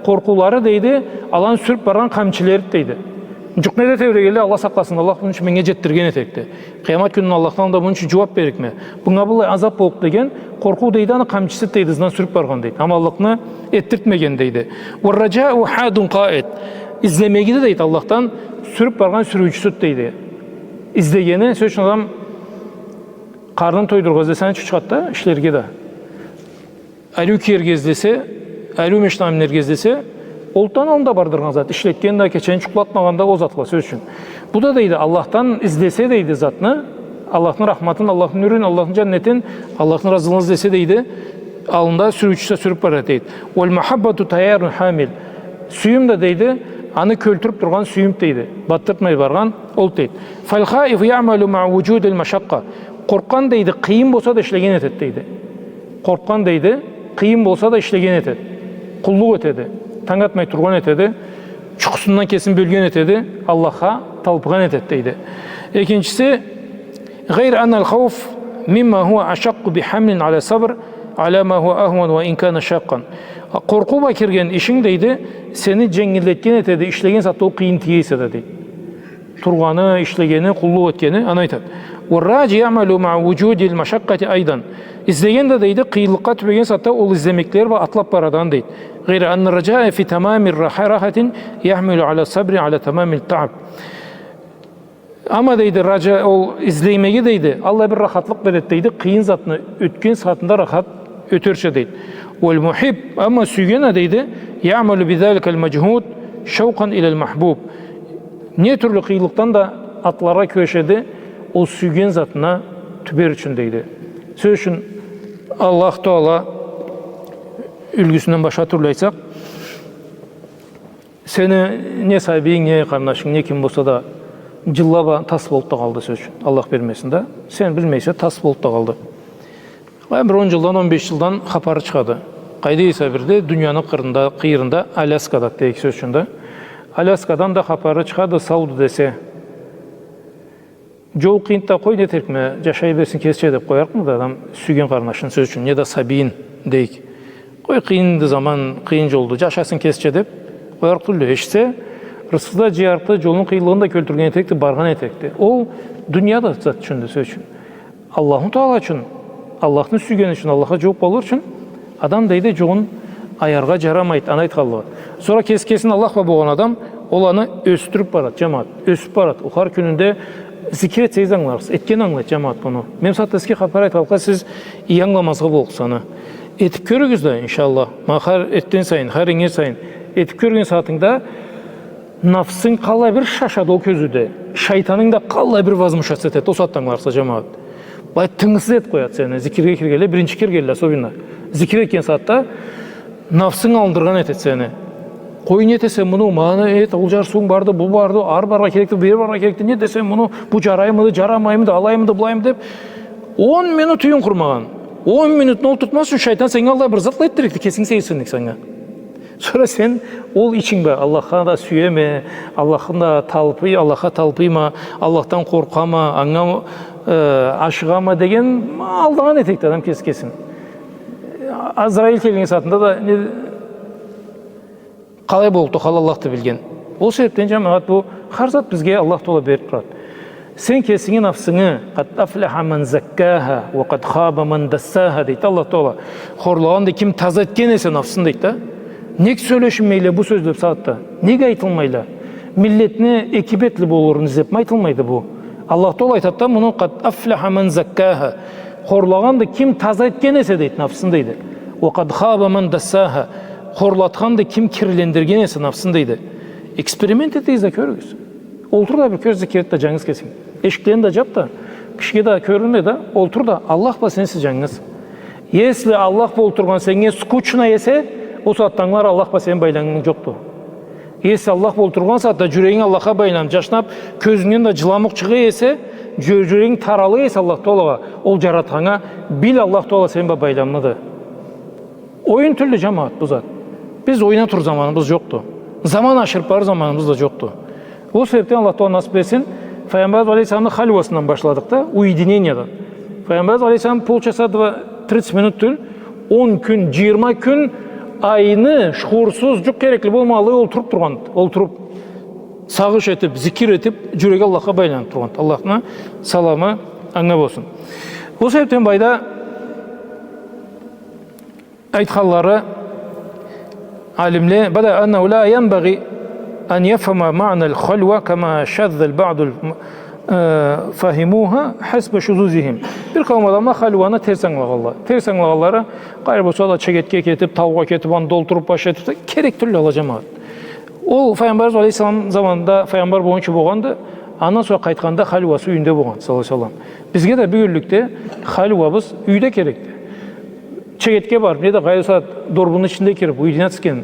Къоркъуулары, дейди, аланы сюрюб баргъан къамчыларыды, дейди. Джукъ неда тебрегенлей, Аллах сакъласын, Аллах муну ючюн меннге джетдирген этеди. Къыямат кюнюнде Аллахдан да муну ючюн джууаб берликме. Бунга быллай азаб боллукъ деген, къоркъуу дейди, аны къамчысы дейди, ызындан сюрюб баргъан дейди. Аманлыкъны этдиртмеген дейди. «والرجاء حاد قائد». Излемеги да дейди, Аллахдан сюрюб баргъан сюрюучюсюдю дейди. Излегени, сёз ючюн, адам къарнын тойдурургъа излесе, ничик чыгъады да ишлерге да. Ариу киерге излесе, ариу машина минерге излесе, ол да аны аллында бардыргъан зат. Ишлетген да, кечени джукълатмагъан да, ол затла, сёз ючюн. Бу да дейди, Аллахдан излесе дейди затны, Аллахны рахматын, Аллахны нюрюн, Аллахны джаннетин, Аллахны разылыгъын излесе дейди, аллында сюрюучюсю сюрюб барады дейди. «والمحبة تيار حامل». Сюйюм да дейди, аны кёлтюрюб тургъан сюйюм дейди. Батдыртмай баргъан ол дейди. «فالخائف يعمل مع وجود المشقة». Къоркъгъан дейди, къыйын болса да ишлеген этеди дейди. Къоркъгъан дейди, къыйын болса да ишлеген этеди. Къуллукъ этеди. Танг атмай тургъан этеди. Джукъусундан кесин бёлген этеди. Аллахха талпыгъан этеди дейди. Экинчиси, «غير أن الخوف مما هو أشق بحمل على الصبر على ما هو أهون وإن كان شاقا». Къоркъуу бла кирген ишинг дейди, сени дженгиллетген этеди, ишлеген сагъатда ол къыйын тие эсе да дейди. Тургъаны, ишлегени, къуллукъ этгени, аны айтады. «والراجي يعمل مع وجود المشقة أيضا». Излеген да дейди, къыйынлыкъгъа тюбеген сагъатда ол излемекле бла атлаб барады дейди. «غير أن الرجاء في تمام الراحة يحمل على الصبر على تمام التعب». Амма дейди, раджа, ол излемеги дейди, аллай бир рахатлыкъ береди дейди, къыйын затны ётген сагъатында рахат ётерча дейди. «والمحب», амма сюйген а дейди, «يعمل بذلك المجهود شوقا إلى المحبوب». Не тюрлю къыйынлыкъдан да атларгъа кюрешеди, ол сюйген затына тюбер ючюн дейди. Сёз ючюн, Аллах Таала юлгюсюнден башха тюрлю айтсакъ, сени не сабийинг, не къарнашынг, не ким болса да, джылла бла тас болуб да къалды, сёз ючюн. Аллах бермесин да. Сен билмейсе, тас болуб да къалды. Былай бир он джылдан, он беш джылдан хапары чыгъады. Къайда эсе бирде, дунияны къырында, къыйырында, Аляскада, дейик, сёз ючюн да. Аляскадан да хапары чыгъады, сауду десе. Джол къыйынды да, къой, нетерикме, джашай берсин кесича деб къоярыкъмыды адам сюйген къарнашын, сёз ючюн, неда сабийин, дейик. Къой, къыйынды заман, къыйын джолду, джашасын кесича деб къоярыкъ тюлдю. Эшитсе, рысхысын да джыярыкъды, джолну къыйынлыгъын да кёлтюрген этерикди, баргъан этерикди. Ол дунияда зат ючюндю, сёз ючюн. Аллаху Таала ючюн, Аллахны сюйгени ючюн, Аллахха джууукъ болур ючюн адам, дейди, джугъун аяргъа джарамайды, аны айтханлыгъы. Сора кеси кесин Аллах бла болгъан адам, ол аны ёсдюрюб барады, джамагъат. Ёсюб барады. Ол хар кюнюнде зикир этсегиз, ангыларсыз. Этген ангылайды, джамагъат, муну. Мен сагъатда сизге хапар айтханлыкъгъа, сиз иги ангыламазгъа боллукъсуз аны. Этиб кёрюгюз да, иншаллах. Ма хар эртден сайын, хар ингир сайын этиб кёрген сагъатынгда нафсынг къалай бир шашады ол кёзюуде. Шайтанынг да къалай бир возмущаться этеди, ол сагъатда ангыларса, джамагъат. Былай тынгысыз этиб къояды сени, зикирге киргенлей, биринчи киргенлей особенно. Зикир этген сагъатда нафсынг алындыргъан этеди сени. Къой, не этесе муну, ма аны эт, ол джарсыуунг барды, бу барды, ары барыргъа керекди, бери барыргъа керекди, не этесе муну, бу джараймыды, джарамаймыды, алаймыды, былаймыды деб, он минут юйюнг къурмагъан. Он минутну олтуртмаз ючюн шайтан сеннге аллай бир затла этдиририкди, кесинг сейирсинлик санга. Сора сен ол ичинг бла, Аллахха да сюеме, Аллахны да талпый-, Аллахха талпыйма, Аллахдан къоркъама, анга, э, ашыгъама деген алдагъан этерикди адам кеси кесин. Азраил келген сагъатында да не, къалай боллукъду хал, Аллахды билген. Ол себебден, джамагъат, бу хар зат бизге Аллах Таала бериб турады. Сен кесинги нафсынгы, «قد أفلح من زكاها وقد خاب من دساها», дейди Аллах Таала. Хорлагъанды ким таза этген эсе нафсын, дейди да. Нек сёлешилмейле бу сёзле бусагъатда? Нек айтылмайла? Миллетни эки бетли болурун излебми айтылмайды бу? Аллах Таала айтады да муну, «قد أفلح من زكاها». Хорлагъанды ким таза этген эсе, дейди, нафсын, дейди. «وقد خاب من دساها». Хорлатханды ким кирлендирген эсе нафсын, дейди. Эксперимент этигиз да кёрюгюз. Олтур да бир кёр, зикир эт да джангыз кесинг. Эшиклени да джаб да, кишиге да кёрюнме да, олтур да, Аллах бла сенси джангыз. Если Аллах бла олтургъан сеннге скучно эсе, ол сагъатда ангылар, Аллах бла сени байламынг джокъду. Если Аллах бла олтургъан сагъатда джюрегинг Аллахха байланыб, джашнаб, кёзюнгден да джыламукъ чыгъа эсе, джю-, джюрегинг тарала эсе Аллах Таалагъа, ол джаратханнга, бил, Аллах Таала сени бла байламлыды. Оюн тюлдю, джамагъат, бу зат. Биз ойна тур заманыбыз джокъду. Заман ашырыб барыр заманыбыз да джокъду. Ол себебден Аллах Таала насыб этсин, Файгъамбарыбыз алейхиссаламны хальвасындан башладыкъ да, уединениеден. Файгъамбарыбыз алейхиссалам полчаса, два, тридцать минут тюл, он кюн, джыйырма кюн айны шхурсуз, джукъ керекли болмагъанлай олтуруб тургъан, олтуруб. сагъыш этип, зикир этип, джюреги Аллахха байланып тургъанды. Аллахны саламы анга болсун. Ол себепден былайда айтханлары алимле, бада أنه لا ينبغي أن يفهم معنى الخلوة كما شذ بعض الم-، э, فهموها حسب شذوذهم. Бир къауум адамла халуаны терс англагъанла. Терс англагъанлары, къайры болса да чегетге кетип, таугъа кетип, анда олтуруп, баш этип, керек тюлдю, ала, джамагъат. Ол Файгъамбарыбыз алейхиссалам заманында файгъамбар болгъунчу болгъанды, андан сора къайтханда халуасы юйюнде болгъан, саллаллаху алейхи ва саллам. Бизге да бюгюнлюкде халуабыз юйде керекди. Чегетге барып, неда къайры сагъат дорбунну ичинде кирип, уйдуна тюшген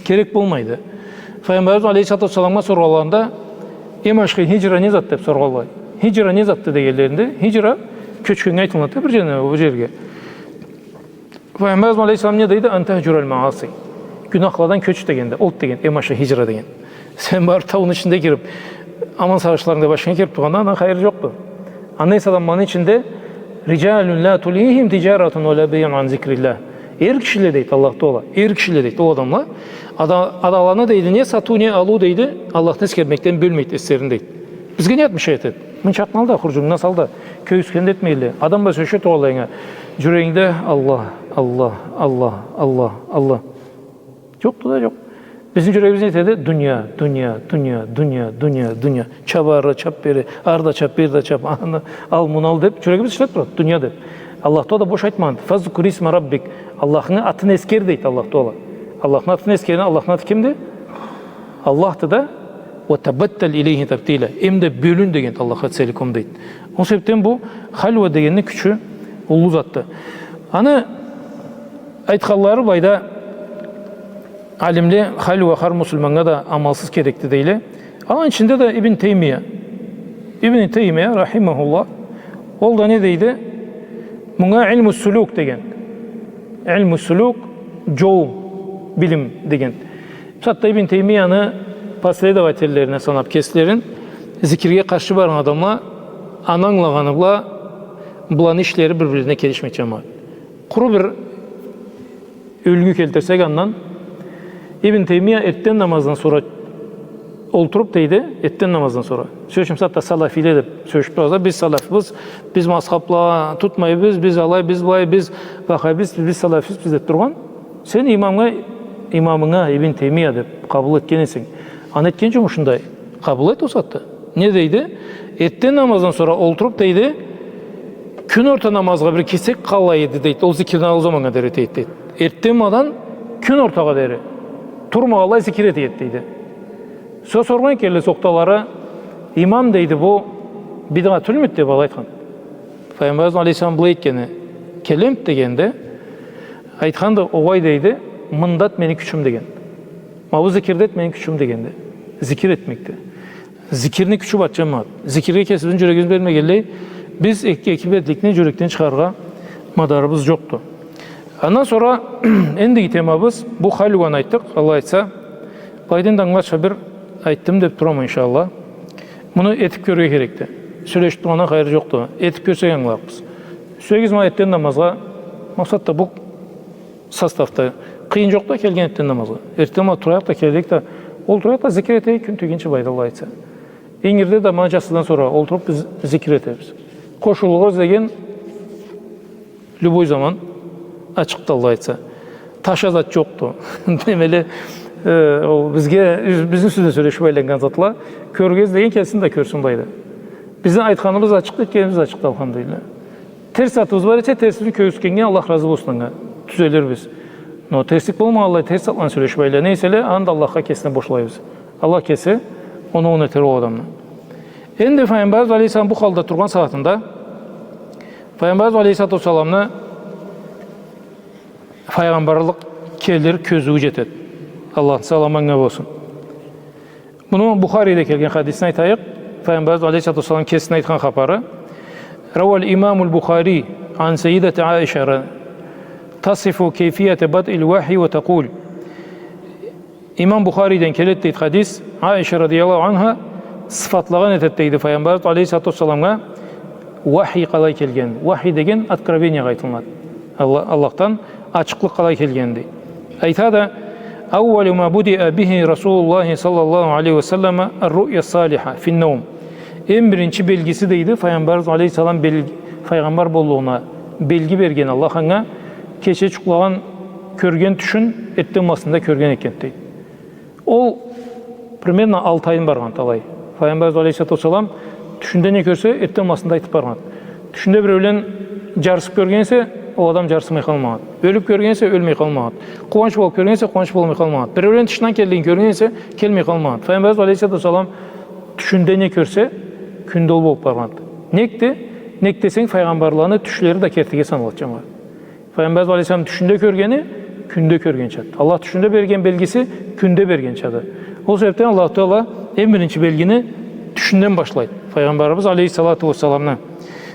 керек болмайды. Файгъамбарыбыз алейхиссалату вассаламгъа соргъанларында, эм ашхы хиджра не затды деп соргъанла. Хиджра не затды дегенлеринде, хиджра кёчгеннге айтылынады бир джерден бир джерге. Файгъамбарыбыз алейхиссалам не дейди? أن تهجر المعاصي. Гюнахладан кёч дегенди, ол дегенди, эм ашхы хиджра дегенди. Сен барып тауну ичинде кирип, аман сагъышларынг да башынга кирип тургъанда, андан хайыр джокъду. Андан эсе адамланы ичинде رجال لا تلهيهم تجارة ولا بيع عن ذكر الله. Эр кишиле дейди Аллах Тагъала, эр кишиле дейди ол адамла. Ада-, адаланы дейди, не сатыу, не алыу дейди, Аллахны эсгермекден бёлмейди эслерин дейди. Бизге не этмиш этеди? Мынчакъны ал да, хурджунунгу сал да, кёргюзтгенни этмейле. Адам бла сёлеше тургъанлайынга, джюрегингде Аллах, Аллах, Аллах, Аллах, Аллах. Джокъду да джокъ. Бизни джюрегибиз не этеди? Дуния, дуния, дуния, дуния, дуния, дуния. Чап ары, чап бери, ары да чап, бери да чап, аны ал, муну ал деп, джюрегибиз ишлеп турады, дуния деп. Аллах Тагъала да бош айтмагъанды. فاذكر اسم ربك. Аллахны атын эсгер дейди Аллах Тагъала. Аллахны атын эсгерген, Аллахны аты кимди? Аллахды да, وتبتل إليه تبتيلا. Эм да бёлюн дегенди Аллахха целиком дейди. Ол себепден бу халуа дегенни кючю уллу затды. Аны айтханлары былайда алимле, халуа хар муслиманнга да амалсыз керекди дейле. Аланы ичинде да Ибн Теймия. Ибн Теймия, рахимахуллах, ол да не дейди? Мунга илму сулюк деген. Илму сулюк, джол билим деген. Бусагъатда Ибн Теймияны последовательлерине санап кеслерин, зикирге къаршы баргъан адамла, аны англагъаны бла быланы ишлери бир-бирине келишмейди, джамагъат. Къуру бир юлгю келтирсек андан, Ибн Теймия эртден намаздан сора олтуруп дейди, эртден намаздан сора. Сёз ючюн, бусагъатда салафиле деп сёлешип турабыз да, биз салафибиз, биз мазхабла тутмайбыз, биз алай, биз былай, биз ваххабистбиз, биз салафистбиз деп тургъан. Сен имамнга, имамынга Ибн Теймия деп къабыл этген эсенг, аны этген джумушун да къабыл эт ол сагъатда. Не дейди? Эртден намаздан сора олтуруп дейди, кюн орта намазгъа бир кесек къала эди дейди, ол зикирни ол заманнга дери эте эди дейди. Эртден мадан кюн ортагъа дери турмагъанлай зикир эте эди дейди. Сора соргъан экенле сохталары, имам дейди, бу бидгъа тюлмюдю деп, алай айтхан. Файгъамбарыбыз алейхиссалам былай этгени келемди дегенде, айтханды, огъай дейди, мындады мени кючюм деген. Ма бу зикирдеди мени кючюм дегенди. Зикир этмекди. Зикирни кючю бар, джамагъат. Зикирге кесибизни джюрегибизни бермегенлей, биз эки, эки бетликни джюрекден чыгъаргъа мадарыбыз джокъду. Андан сора эндиги темабыз, бу халуаны айтдыкъ, Аллах айтса, былайдан да ангыларча бир айтдым деп турама, иншаллах. Муну этип кёрюрге керекди. Сёлешип тургъандан хайыр джокъду. Этип кёрсек ангыларыкъбыз. Сюегиз ма эртден намазгъа, макъсат да бу составда. Къыйын джокъду келген эртден намазгъа. Эртден ма турайыкъ да, келейик да, олтурайыкъ да, зикир этейик, кюн тийгинчи былайда, Аллах айтса. Ингирде да ма джатсыдан сора олтуруп биз зикир этебиз. Къошулугъуз деген любой заман ачыкъды, Аллах айтса. Таша зат джокъду. Демели, э, ол бизге, бизни юсюбюзден сёлешип айланнган затла. Кёргенигиз деген келсин да кёрсюн былайда. Бизни айтханыбыз ачыкъды, этгенибиз ачыкъды, алхамдулиллах. Терс затыбыз бар эсе, терсибизни кёргюзтгеннге Аллах разы болсун анга. Тюзелирбиз. Но терслик болмагъанлай, терс затланы сёлешип айлана эселе, аны да Аллахха кесине бошлайбыз. Аллах кеси оноу этер ол адамны. Энди Файгъамбарыбыз алейхиссалам бу халда тургъан сагъатында Файгъамбарыбыз алейхиссалату уассаламны файгъамбарлыкъ келир кёзюую джетеди. Аллахны саламы анга болсун. Муну Бухариде келген хадисни айтайыкъ. Файгъамбарыбыз алейхиссалату уассалам кесини айтхан хапары. روى الإمام البخاري عن سيدة عائشة تصف كيفية بدء الوحي وتقول. Имам Бухариден келеди дейди хадис, Аиша радияллаху анха сыфатлагъан этеди дейди Файгъамбарыбыз алейхиссалату уассаламгъа вахий къалай келген. Вахий деген откровениягъа айтылынады. Алла-, Аллахдан ачыкълыкъ къалай келгенди. Айтады, أول ما بدأ به رسول الله صلى الله عليه وسلم الرؤيا الصالحة في النوم. Эм биринчи белгиси, дейди, Файгъамбарыбыз алейхиссалам бел-, файгъамбар боллугъуна белги берген Аллах анга, кече джукълагъан, кёрген тюшюн эртденбла сында кёрген экен, дейди. Ол примерно алты айын баргъанды алай. Файгъамбарыбыз алейхиссалату уассалам тюшюнде не кёрсе, эртденбла сында айтыб баргъанды. Тюшюнде биреулен джарсыб кёрген эсе, ол адам джарсымай къалмагъанды. Ёлюб кёрген эсе, ёлмей къалмагъанды. Къууанч болуб кёрген эсе, къууанч болмай къалмагъанды. Биреулен тышдан келгенин кёрген эсе, келмей къалмагъанды. Файгъамбарыбыз алейхиссалату уассалам тюшюнде не кёрсе, кюнде ол болуб баргъанды. Нек да, нек десенг, файгъамбарланы тюшлери да кертиге саналады, джамагъат. Файгъамбарыбыз алейхиссалам тюшюнде кёргени кюнде кёргенчады. Аллах тюшюнде берген белгиси кюнде бергенчады. Ол себебден Аллаху Таала эм биринчи белгини тюшюнден башлайды Файгъамбарыбыз алейхиссалату уассаламны.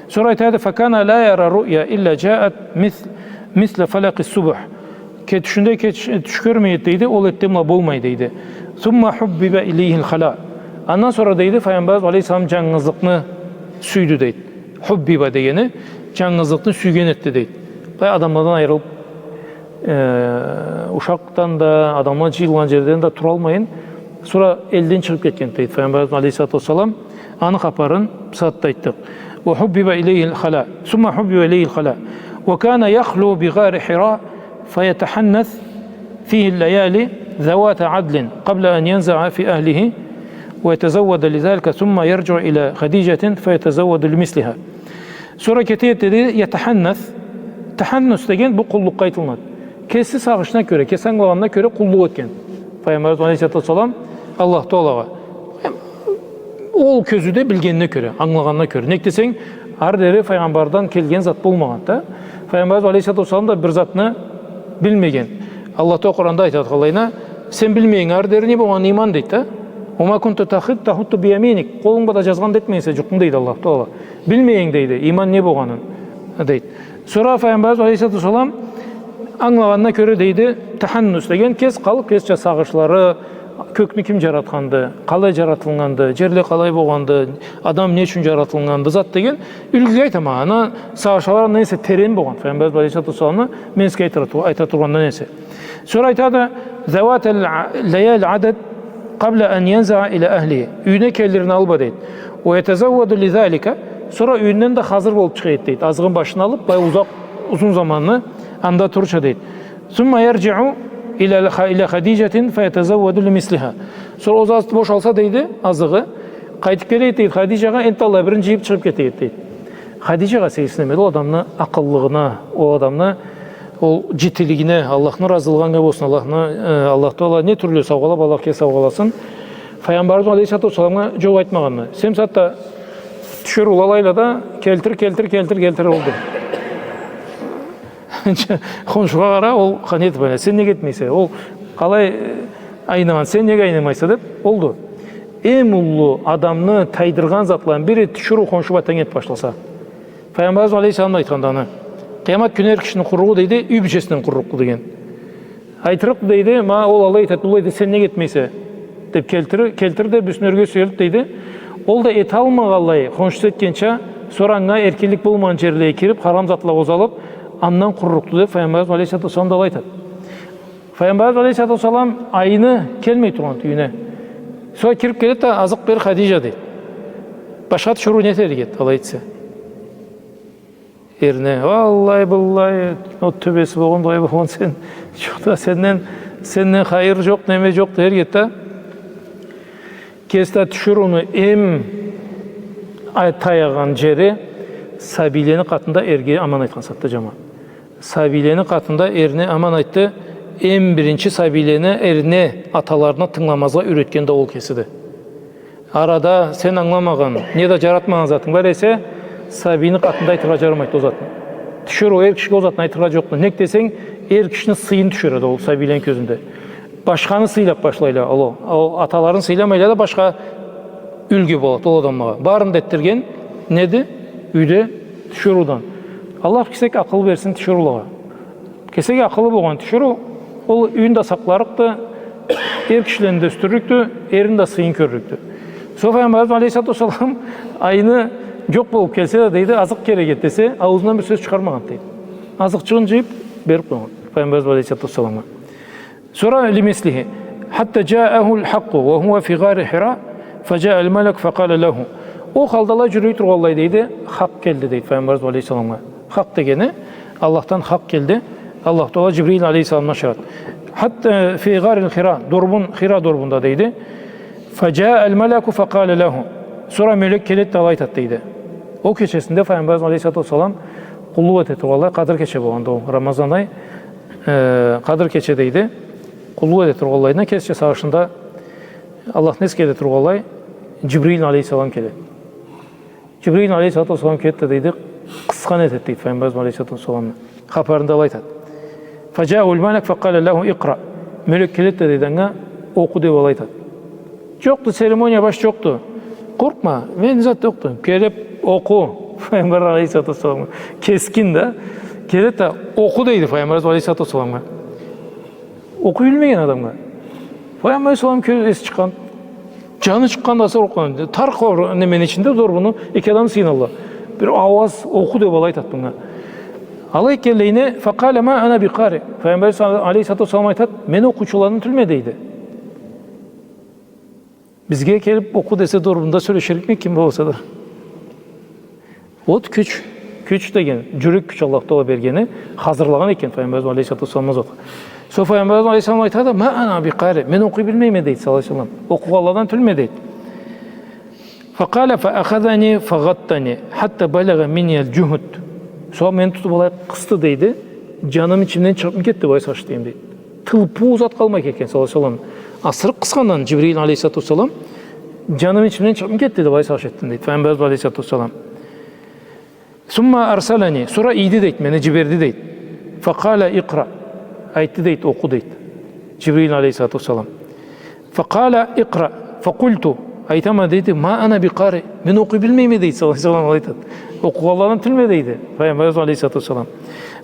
Сора айтады: فكان لا يرى رؤيا إلا جاءت مثل، مثل فلق الصبح. Ке-, тюшюнде кеч-, тюш кёрмей эди, дейди, ол эртденбла болмай, дейди. ثم حبب إليه الخلاء. Андан сора, дейди, Файгъамбарыбыз алейхиссалам джангызлыкъны сюйдю, дейди. Хуббиба дегени джангызлыкъны сюйген этди, дейди. Былай адамладан айырылыб, э, ушакъдан да, адамла джыйылгъан джерден да туралмайын, сора элден чыгъыб кетген, дейди. Файгъамбарыбыз алейхиссалату уассалам аны хапарын бусагъатда айтдыкъ. وحبب إليه الخلاء، ثم حبب إليه الخلاء، وكان يخلو بغار حراء فيتحنث فيه الليالي ذوات عدد قبل أن ينزع في أهله ويتزود لذلك، ثم يرجع إلى خديجة فيتزود لمثلها. Сора кете эди, деди, يتحنث. Таханнус деген бу къуллукъгъа айтылынады. Кеси сагъышына кёре, кеси ангылагъанына кёре къуллукъ этген Файгъамбарыбыз алейхиссалату уассалам Аллаху Таалагъа. Ол кёзюуде билгенине кёре, ангылагъанына кёре. Нек десенг, ары дери Файгъамбардан келген зат болмагъанды да. Файгъамбарыбыз алейхиссалату уассалам да бир затны билмеген. Аллах Таала Къуранда айтады къалайына: «Сен билмейинг ары дери не болгъанын, иман», — дейди да. «وما كنت تخط تخطه بيمينك». Къолунг бла да джазгъан да этмеген эсе джукъну, дейди Аллах Таала. Билмейинг, дейди, иман не болгъанын, дейди. Сора Файгъамбарыбыз алейхиссалату уассалам ангылагъанына кёре, дейди, таханнус деген кес къалыб, кесча сагъышлары, кёкню ким джаратханды, къалай джаратылгъанды, джерле къалай болгъанды, адам не ючюн джаратылгъанды, зат деген юлгюге айтама. Аны сагъышлары андан эсе терен болгъан Файгъамбарыбыз алейхиссалату уассаламны, мен сизге айтыра ту-, айта тургъандан эсе. Сора айтады: «ذوات الليالي عدد قبل أن ينزع إلى أهله». Юйюне келирине алыб а, дейди. «ويتزود لذلك». Сора юйюнден да хазыр болуб чыгъа эди, дейди. Азыгъын башына алыб, былай узакъ, узун заманны анда турурча, дейди. «ثم يرجع إلى، إلى خديجة فيتزود لمثلها». Сора ол зат бошалса, дейди, азыгъы, къайтыб келе эди, дейди, Хадиджагъа, энтда аллай бирин джыйыб чыгъыб кете эди, дейди. Хадиджагъа сейирсинеме эди ол адамны акъыллыгъына, ол адамны ол джетилигине, Аллахны разылыгъы анга болсун, Аллахны, э, Аллах Таала не тюрлю саугъалаб, Аллах кеси саугъаласын. Файгъамбарыбыз алейхиссалату уассаламгъа джууукъ айтмагъанны. Сен бусагъатда тиширыула алайла да, келтир, келтир, келтир, келтир, олду. Хоншугъа къара, ол къане этиб, сен неге этмейсе, ол къалай, э, айныгъан, сен неге айнымайса деб, олду. Эм уллу адамны тайдыргъан затланы бири тиширыу хоншу бла тенг этиб башласа. Файгъамбарыбыз алейхиссалам да айтханды аны. Къыямат кюню эр кишини къурругъу, дейди, юй бийчесинден къуррукъду деген. Айтырыкъды, дейди, ма ол алай этеди, былай этеди, сен неге этмейсе? Деб келтир, келтир да, бюсюн ёрге сюелиб, дейди. Ол да эталмагъанлай, хоншусу этгенча, сора анга эркинлик болмагъан джерлеге кириб, харам затла къозалыб, андан къуррукъду деб, Файгъамбарыбыз алейхиссалату уассалам да алай айтады. Файгъамбарыбыз алейхиссалату уассалам айны келмей тургъанды юйюне. Сора кириб келеди да, азыкъ бер, Хадиджа, дейди. Башха тиширыу не этерик эди, алай этсе? Эрине, аллай, быллай, от тёбеси болгъан, былай болгъан сен. Джукъ да, сенден, сенден хайыр джокъ, неме джокъ дерик эди да. Кеси да тиширыуну эм ай-, таягъан джери сабийлени къатында эрге аман айтхан затды, джамагъат. Сабийлени къатында эрине аман айтды. Эм биринчи сабийлени эрине, аталарына тынгыламазгъа юретген да ол кесиди. Арада сен ангыламагъан, не да джаратмагъан затынг бар эсе, сабийни къатында айтыргъа джарамайды ол затны. Тиширыу эр кишиге ол затны айтыргъа джокъду. Нек десенг, эр кишини сыйын тюшюреди ол сабийлени кёзюнде. Башханы сыйлаб башлайла, ол, ол аталарын сыйламайла да, башха юлгю болады ол адамлагъа. Барын да этдирген неди? Юйде тиширыудан. Аллах кесек акъыл берсин тиширыулагъа. Кесек акъылы болгъан тиширыу, ол юйюн да сакъларыкъды, эр кишилени да ёсдюрлюкдю, эрини да сыйын кёрлюкдю. Сора Файгъамбарыбыз алейхиссалату уассалам айны джокъ болуб келсе да, дейди, азыкъ керек эди десе, аузундан бир сёз чыгъармагъанды, дейди. Азыкъчыгъын джыйыб бериб къойгъан Файгъамбарыбыз алейхиссалату уассаламгъа. Сора لمثله. حتى جاءه الحق وهو في غار حراء فجاء الملك فقال له. Ол халда алай джюрюй тургъанлай, дейди, хакъ келди, дейди, Файгъамбарыбыз алейхиссаламгъа. Хакъ дегени, Аллахдан хакъ келди. Аллаху Таала Джибрил алейхиссаламны ашырады. حتى في غار حراء, дорбун, Хира дорбунда, дейди. فجاء الملك فقال له. Сора мёлек келеди да алай айтады, дейди. Ол кечесинде Файгъамбарыбыз алейхиссалату уассалам къуллукъ эте тургъанлай, Къадыр кече болгъанды ол, Рамазан ай, э, Къадыр кече, дейди. Къуллукъ эте тургъанлайына, кесича сагъышында Аллахны эсгере тургъанлай, Джибрил алейхиссалам келеди. Джибрил алейхиссалату уассалам келеди да, дейди, къысхан этеди, дейди, Файгъамбарыбыз алейхиссалату уассаламны. Хапарында алай айтады. فجاءه الملك فقال له اقرأ. Мёлек келеди да, дейди, анга, окъу деб алай айтады. Джокъду, церемония баш джокъду. Къоркъма, мен зат джокъду. Келиб окъу, Файгъамбар алейхиссалату уассаламгъа. Кескин да. Келеди да, окъу, дейди, Файгъамбар алейхиссалату уассаламгъа. Окъуй билмеген адамгъа. Файгъамбар алейхиссалам кё-, эси чыкъгъан. Джаны чыкъгъан да, сора окъугъан. Тар къор-, немени ичинде, дорбуну, эки адам сыйыналла. Бир ауаз, окъу деб алай айтады мынга. Алай келгенлейине, فقال ما أنا بقارئ. Файгъамбар алейхиссалату уассалам айтады, мен окъуучуладан тюлме, дейди. Бизге келиб окъу десе, дорбунда сёлеширикме ким болса да. Вот кюч, кюч деген, джюрек кюч Аллаху Таала бергени, хазырлагъан экен Файгъамбарыбыз алейхиссалату уассаламны затха. Сора Файгъамбарыбыз алейхиссалам айтады, ما أنا بقارئ, мен окъуй билмейме, дейди, саллаллаху алейхи ва саллам. Окъугъанладан тюлме, дейди. فقال فأخذني فغطني حتى بلغ مني الجهد. Сора мени тутуб алай къысды, дейди. Джаным ичимден чыгъыбмы кетди, былай сагъыш этеме, дейди. Тылпыу зат къалмай кетген, саллаллаху алейхи ва саллам. Асырыкъ къысхандан Джибрил алейхиссалату уассалам, джаным ичимден чыгъыбмы кетди деб, былай сагъыш этдим, дейди, Файгъамбарыбыз алейхиссалату уассалам. ثم أرسلني, сора ийди, дейди, мени джиберди, дейди. فقال اقرأ, айтды, дейди, окъу, дейди. Джибрил алейхиссалату уассалам. فقال اقرأ فقلت, айтама, дейди, ما أنا بقارئ, мен окъуй билмейме, дейди, саллаллаху алейхи ва саллам, алай айтады. Окъугъанладан тюлме, дейди, Файгъамбарыбыз алейхиссалату уассалам.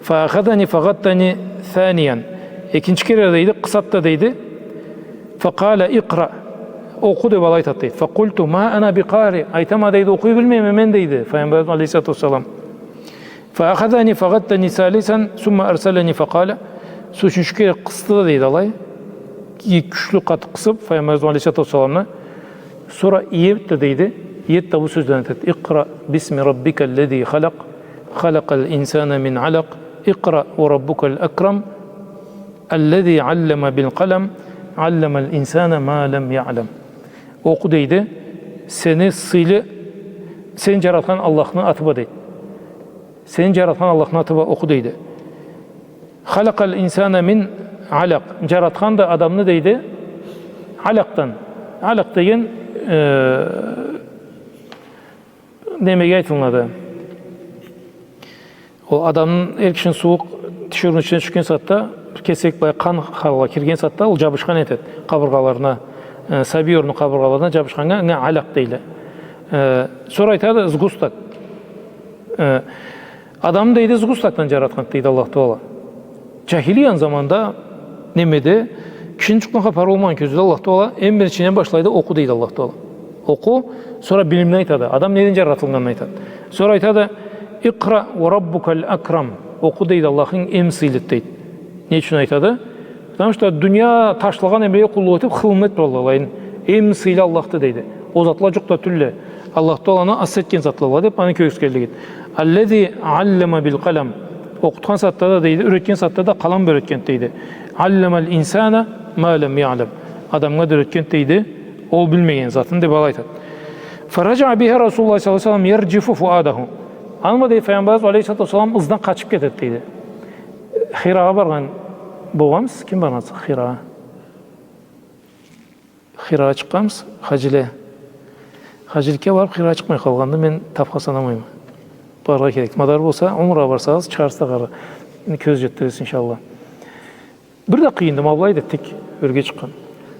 فأخذني فغطني ثانيا. Экинчи кере, дейди, къысады да, дейди. فقال اقرأ, окъу деб алай айтады, дейди. فقلت ما أنا بقارئ, айтама, дейди, окъуй билмейме мен, дейди, Файгъамбарыбыз алейхиссалату уассалам. فأخذني فغطني ثالثا ثم أرسلني فقال, сора ючюнчю кере къысды да, дейди, алай. Кю-, кючлю, къаты къысыб, Файгъамбарыбыз алейхиссалату уассаламны. Сора иеди да, дейди, иеди да бу сёзлени айтады. اقرأ باسم ربك الذي خلق، خلق الإنسان من علق، اقرأ وربك الأكرم، الذي علم بالقلم، علم الإنسان ما لم يعلم. Окъу, дейди, сени сыйлы, сени джаратхан Аллахны аты бла, дейди. Сени джаратхан Аллахны аты бла окъу, дейди. خلق الإنسان من علق. Джаратханды адамны, дейди, алякъдан. Алякъ деген, э, немеге айтылынады? Ол адамны, эр кишини сууукъ тиширыуну ичине тюшген сагъатда, бир кесек былай къан халгъа кирген сагъатда, ол джабышхан этеди къабыргъаларына, э, сабий орунну къабыргъаларына джабышханнга, анга алякъ дейле. Э, сора айтады, сгусток. Э, адамны, дейди, сгустокдан джаратханды, дейди, Аллаху Таала. Джахилия заманда, немеде, кишини джукъдан хапары болмагъан кёзюуде Аллаху Таала эм биринчиден башлайды, окъу, дейди, Аллаху Таала. Окъу, сора билимни айтады. Адам неден джаратылгъанын айтады. Сора айтады, اقرأ وربك الأكرم. Окъу, дейди, Аллахынг эм сыйлыды, дейди. Не ючюн айтады? Потому что дуния ташлагъан эмелеге къуллукъ этиб, хылымылы этиб туралла алайын. Эм сыйлы Аллахды, дейди. Ол затла джукъ да тюлле. Аллаху Тааланы аз этген затла бла деб, аны кёргюзгенлигиди. الذي علم بالقلم. Окъутхан сагъатда да, дейди, юретген сагъатда да къалам бла юретгенди, дейди. علم الإنسان ما لم يعلم. Адамгъа да юретгенди, дейди, ол билмеген затын, деб алай айтады. فرجع بها رسول الله صلى الله عليه وسلم يرجف فؤاده. Аны бла, дейди, Файгъамбарыбыз алейхиссалату уассалам ызындан къачыб кетеди, дейди. Хирагъа баргъан болгъанмысыз? Ким баргъансыз Хирагъа? Хирагъа чыкъгъанмысыз, хаджиле? Хаджиликге барыб, Хирагъа чыкъмай къалгъанды, мен табха санамайма. Барыргъа керек. Мадар болса, умрагъа барсагъыз, чыгъарсыз да къараргъа. Кёз джетдирирсиз, иншаллах. Бир да къыйынды, ма былайда тик ёрге чыкъгъан.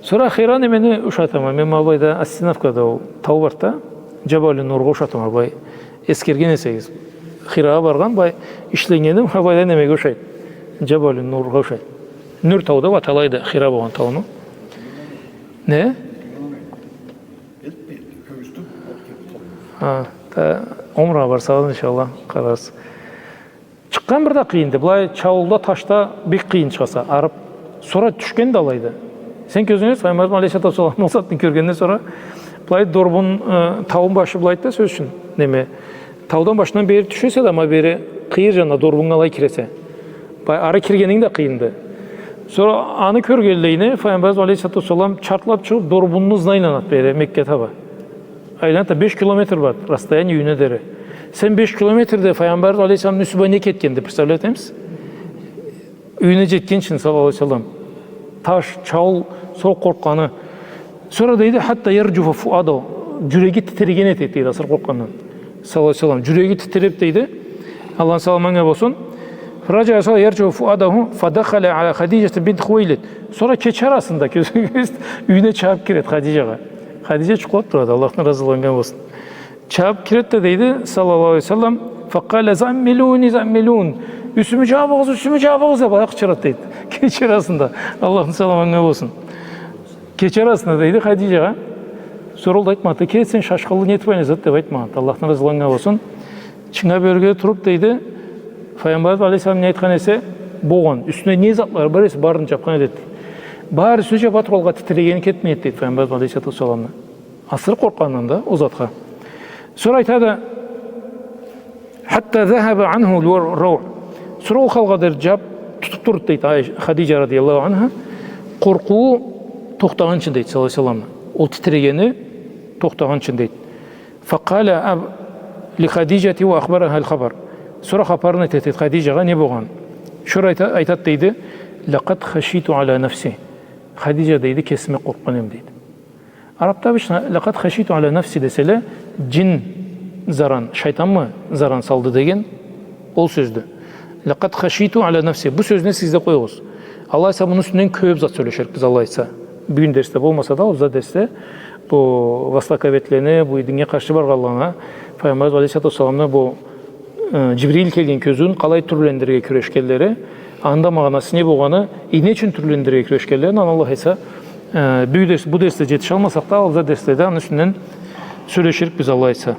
Сора Хира немени ушатама, мен ма былайда Остановкада ол тау барды да, Джабалю Нургъа ушатама, былай. Эсгерген эсегиз, Хирагъа баргъан, былай, ишленнгени, былай да немеге ушайды. Джабалю Нургъа ушайды. Нюр тау деб аталайды, Хира болгъан тауну. Не? Ха, да, умрагъа барсагъыз, иншаллах, къарарсыз. Чыкъгъан бир да къыйынды. Былай чаулда, ташда бек къыйын чыгъаса, арыб. Сора тюшген да алайды. Сен кёзюнге, Файгъамбарыбыз алейхиссалату уассалам ол затны кёргенден сора, былай дорбун, э, тауун башы былайды да, сёз ючюн, неме, таудан башындан бери тюшесе да, ма бери къыйыр джанына дорбуннга алай киресе. Бай, ары киргенинг да къыйынды. Сора аны кёргенлейине Файгъамбарыбыз алейхиссалату уассалам чартлап чыгъып, дорбунну ызына айланады бери, Меккеге таба. Айланады да, беш километр бар расстояние юйюне дери. Сен беш километрде Файгъамбарыбыз алейхиссаламны юсю бла не кетгенди, представлять этемисиз? Юйюне джетгинчи, саллаллаху алейхи ва саллам. Таш, чауул, сора къоркъгъаны. Сора дейди, «Хатта ярджуфа фуадаху». Джюреги титиреген этеди дейди, асыры къоркъгъандан. Саллаллаху алейхи ва саллам. Джюреги титиреп дейди. Аллахны саламы анга болсун. Фараджа, саллаллаху, ярджуфу фуадаху, фадахала аля Хадиджата бинт Хувейлид. Сора кече арасында кёз-, кёз юйюне чабып киреди Хадиджагъа. Хадиджа джукълап турады, Аллахны разылыгъы анга болсун. Чабып киреди да дейди, саллаллаху алейхи ва саллам, «Факъала заммилуни, заммилун». «Юсюмю джабыгъыз, юсюмю джабыгъыз», — деп алай къычырады дейди. Кече арасында. Аллахны саламы анга болсун. Кече арасында дейди Хадиджагъа. Сора ол да айтмады, «Кел, сен шашхынлы не этип айланаса зат», — деп айтмады. Аллахны разылыгъы анга болсун. Чынга бёрге туруп дейди, Файгъамбарыбыз алейхиссалам не айтхан эсе, болгъан. Юсюне не затлары бар эсе, барын джапхан этеди. Бары юсю джаба тургъанлыкъгъа титирегени кетмей эди дейди Файгъамбарыбыз алейхиссалату уассаламны. Асыры къоркъгъандан да ол затха. Сора айтады, «Хатта захаба анху раъу». Сора ол халгъа дери джаб тутуп турду дейди Айш-, Хадиджа радияллаху анха. Къоркъуу тохтагъынчы дейди, саллаллаху алейхи ва саллам. Ол титирегени тохтагъынчы дейди. «Факъала аб-, ли Хадиджати ва ахбарахал хабар». Сора хапарын айтады дейди Хадиджагъа, не болгъан. Сора айта-, айтады дейди, «Лакъад хашиту аля нафси». Хадиджа дейди, кесиме къоркъгъан эдим дейди. Арабда обычно «Лакъад хашиту аля нафси» деселе, джин заран, шайтанмы заран салды деген ол сёздю. «Лакъад хашиту аля нафси». Бу сёзню сиз да къоюгъуз. Алай эсе, муну юсюнден кёп зат сёлеширикбиз, Аллах айтса. Бюгюн дерсде болмаса да, ол бир зат дерсде бу востоковедлени, бу динге къаршы баргъанланы, Файгъамбарыбыз алейхиссалату уассаламны бу э, Джибрил келген кёзюн къалай тюрлендирирге кюрешгенлери, анда магъанасы не болгъаны, и не ючюн тюрлендирирге кюрешгенлерин, аны Аллах айтса, э, бу дерс-, бу дерсде джетишалмасакъ да, алда дерследе аны юсюнден сёлеширикбиз, Аллах айтса.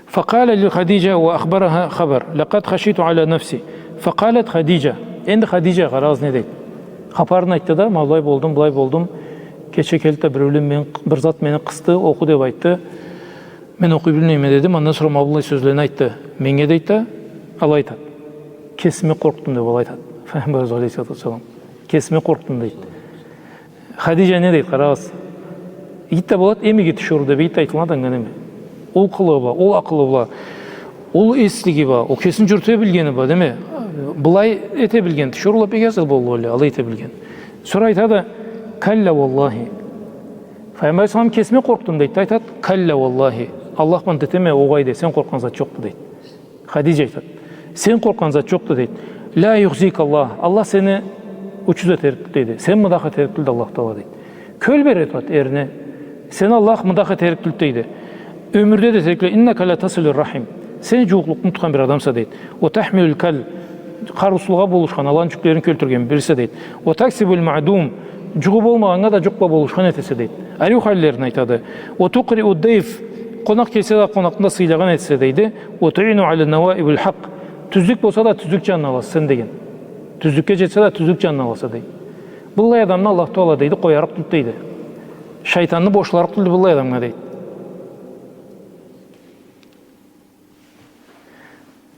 «Факъала ли Хадиджа ва ахбараха хабар, лакъад хашиту аля нафси». «Факъалат Хадиджа». Энди Хадиджа къарагъыз не дейди. Хапарын айтды да, «Ма былай болдум, былай болдум. Кече келди да, бир бирин мен, бир зат мени къысды, окъу деп айтды. Мен окъуй билмейме», — деди. Андан сора ма быллай сёзлени айтды. Меннге дейди да, алай айтады. «Кесиме къоркъдум», — деп алай айтады Файгъамбарыбыз алейхиссалату уассалам. «Кесиме къоркъдум», — дейди. Хадиджа не дейди, къарагъыз. Игит да болады, эм игит тиширыу деп, игит айтылады анга неме. Ол къылыгъы бла, ол акъылы бла, ол эслиги бла, ол кесин джюрюте билгени бла, деме, былай эте билген тиширыула бек аз боллукъду, алай эте билген. Сора айтады, «Калла уаллахи». Файгъамбар алейхиссалам, «Кесиме къоркъдум», — дейди. Айтады, «Калла уаллахи. Аллах бла ант этеме, огъай, — дейди, — сен къоркъгъан зат джокъду», — дейди. Хадиджа айтады, «Сен къоркъгъан зат джокъду», — дейди. «Ла юхзика Аллах. Аллах сени учуз этерик тюлдю», — дейди. «Сен мыдах этерик тюлдю Аллах Таала», — дейди. Кёл бере турады эрине. «Сени Аллах мыдах этерик тюлдю», — дейди. «Ёмюрде да этерик тюлдю. Иннака ла тасилу рахим. Сен джууукълукъну тутхан бир адамса», — дейди. «Ва тахмилул калл. Къарыусузлукъгъа болушхан, аланы джюклерин кёлтюрген бирисе», — дейди. «Ва таксибул маъдум. Джугъу болмагъаннга да джукъ бла болушхан этесе», — дейди. Ариу халлерин айтады. «Ва тукъриу дайф. Къонакъ келсе да, къонакъны да сыйлагъан этесе», — дейди. «Ва туину аля наваибил хакъ. Тюзлюк болса да, тюзлюк джанына аласа сен», — деген. «Тюзлюкге джетсе да, тюзлюк джанына аласа», — дейди. Быллай адамны Аллах Таала, дейди, къоярыкъ тюлдю, дейди. Шайтанны бошларыкъ тюлдю быллай адамгъа, дейди.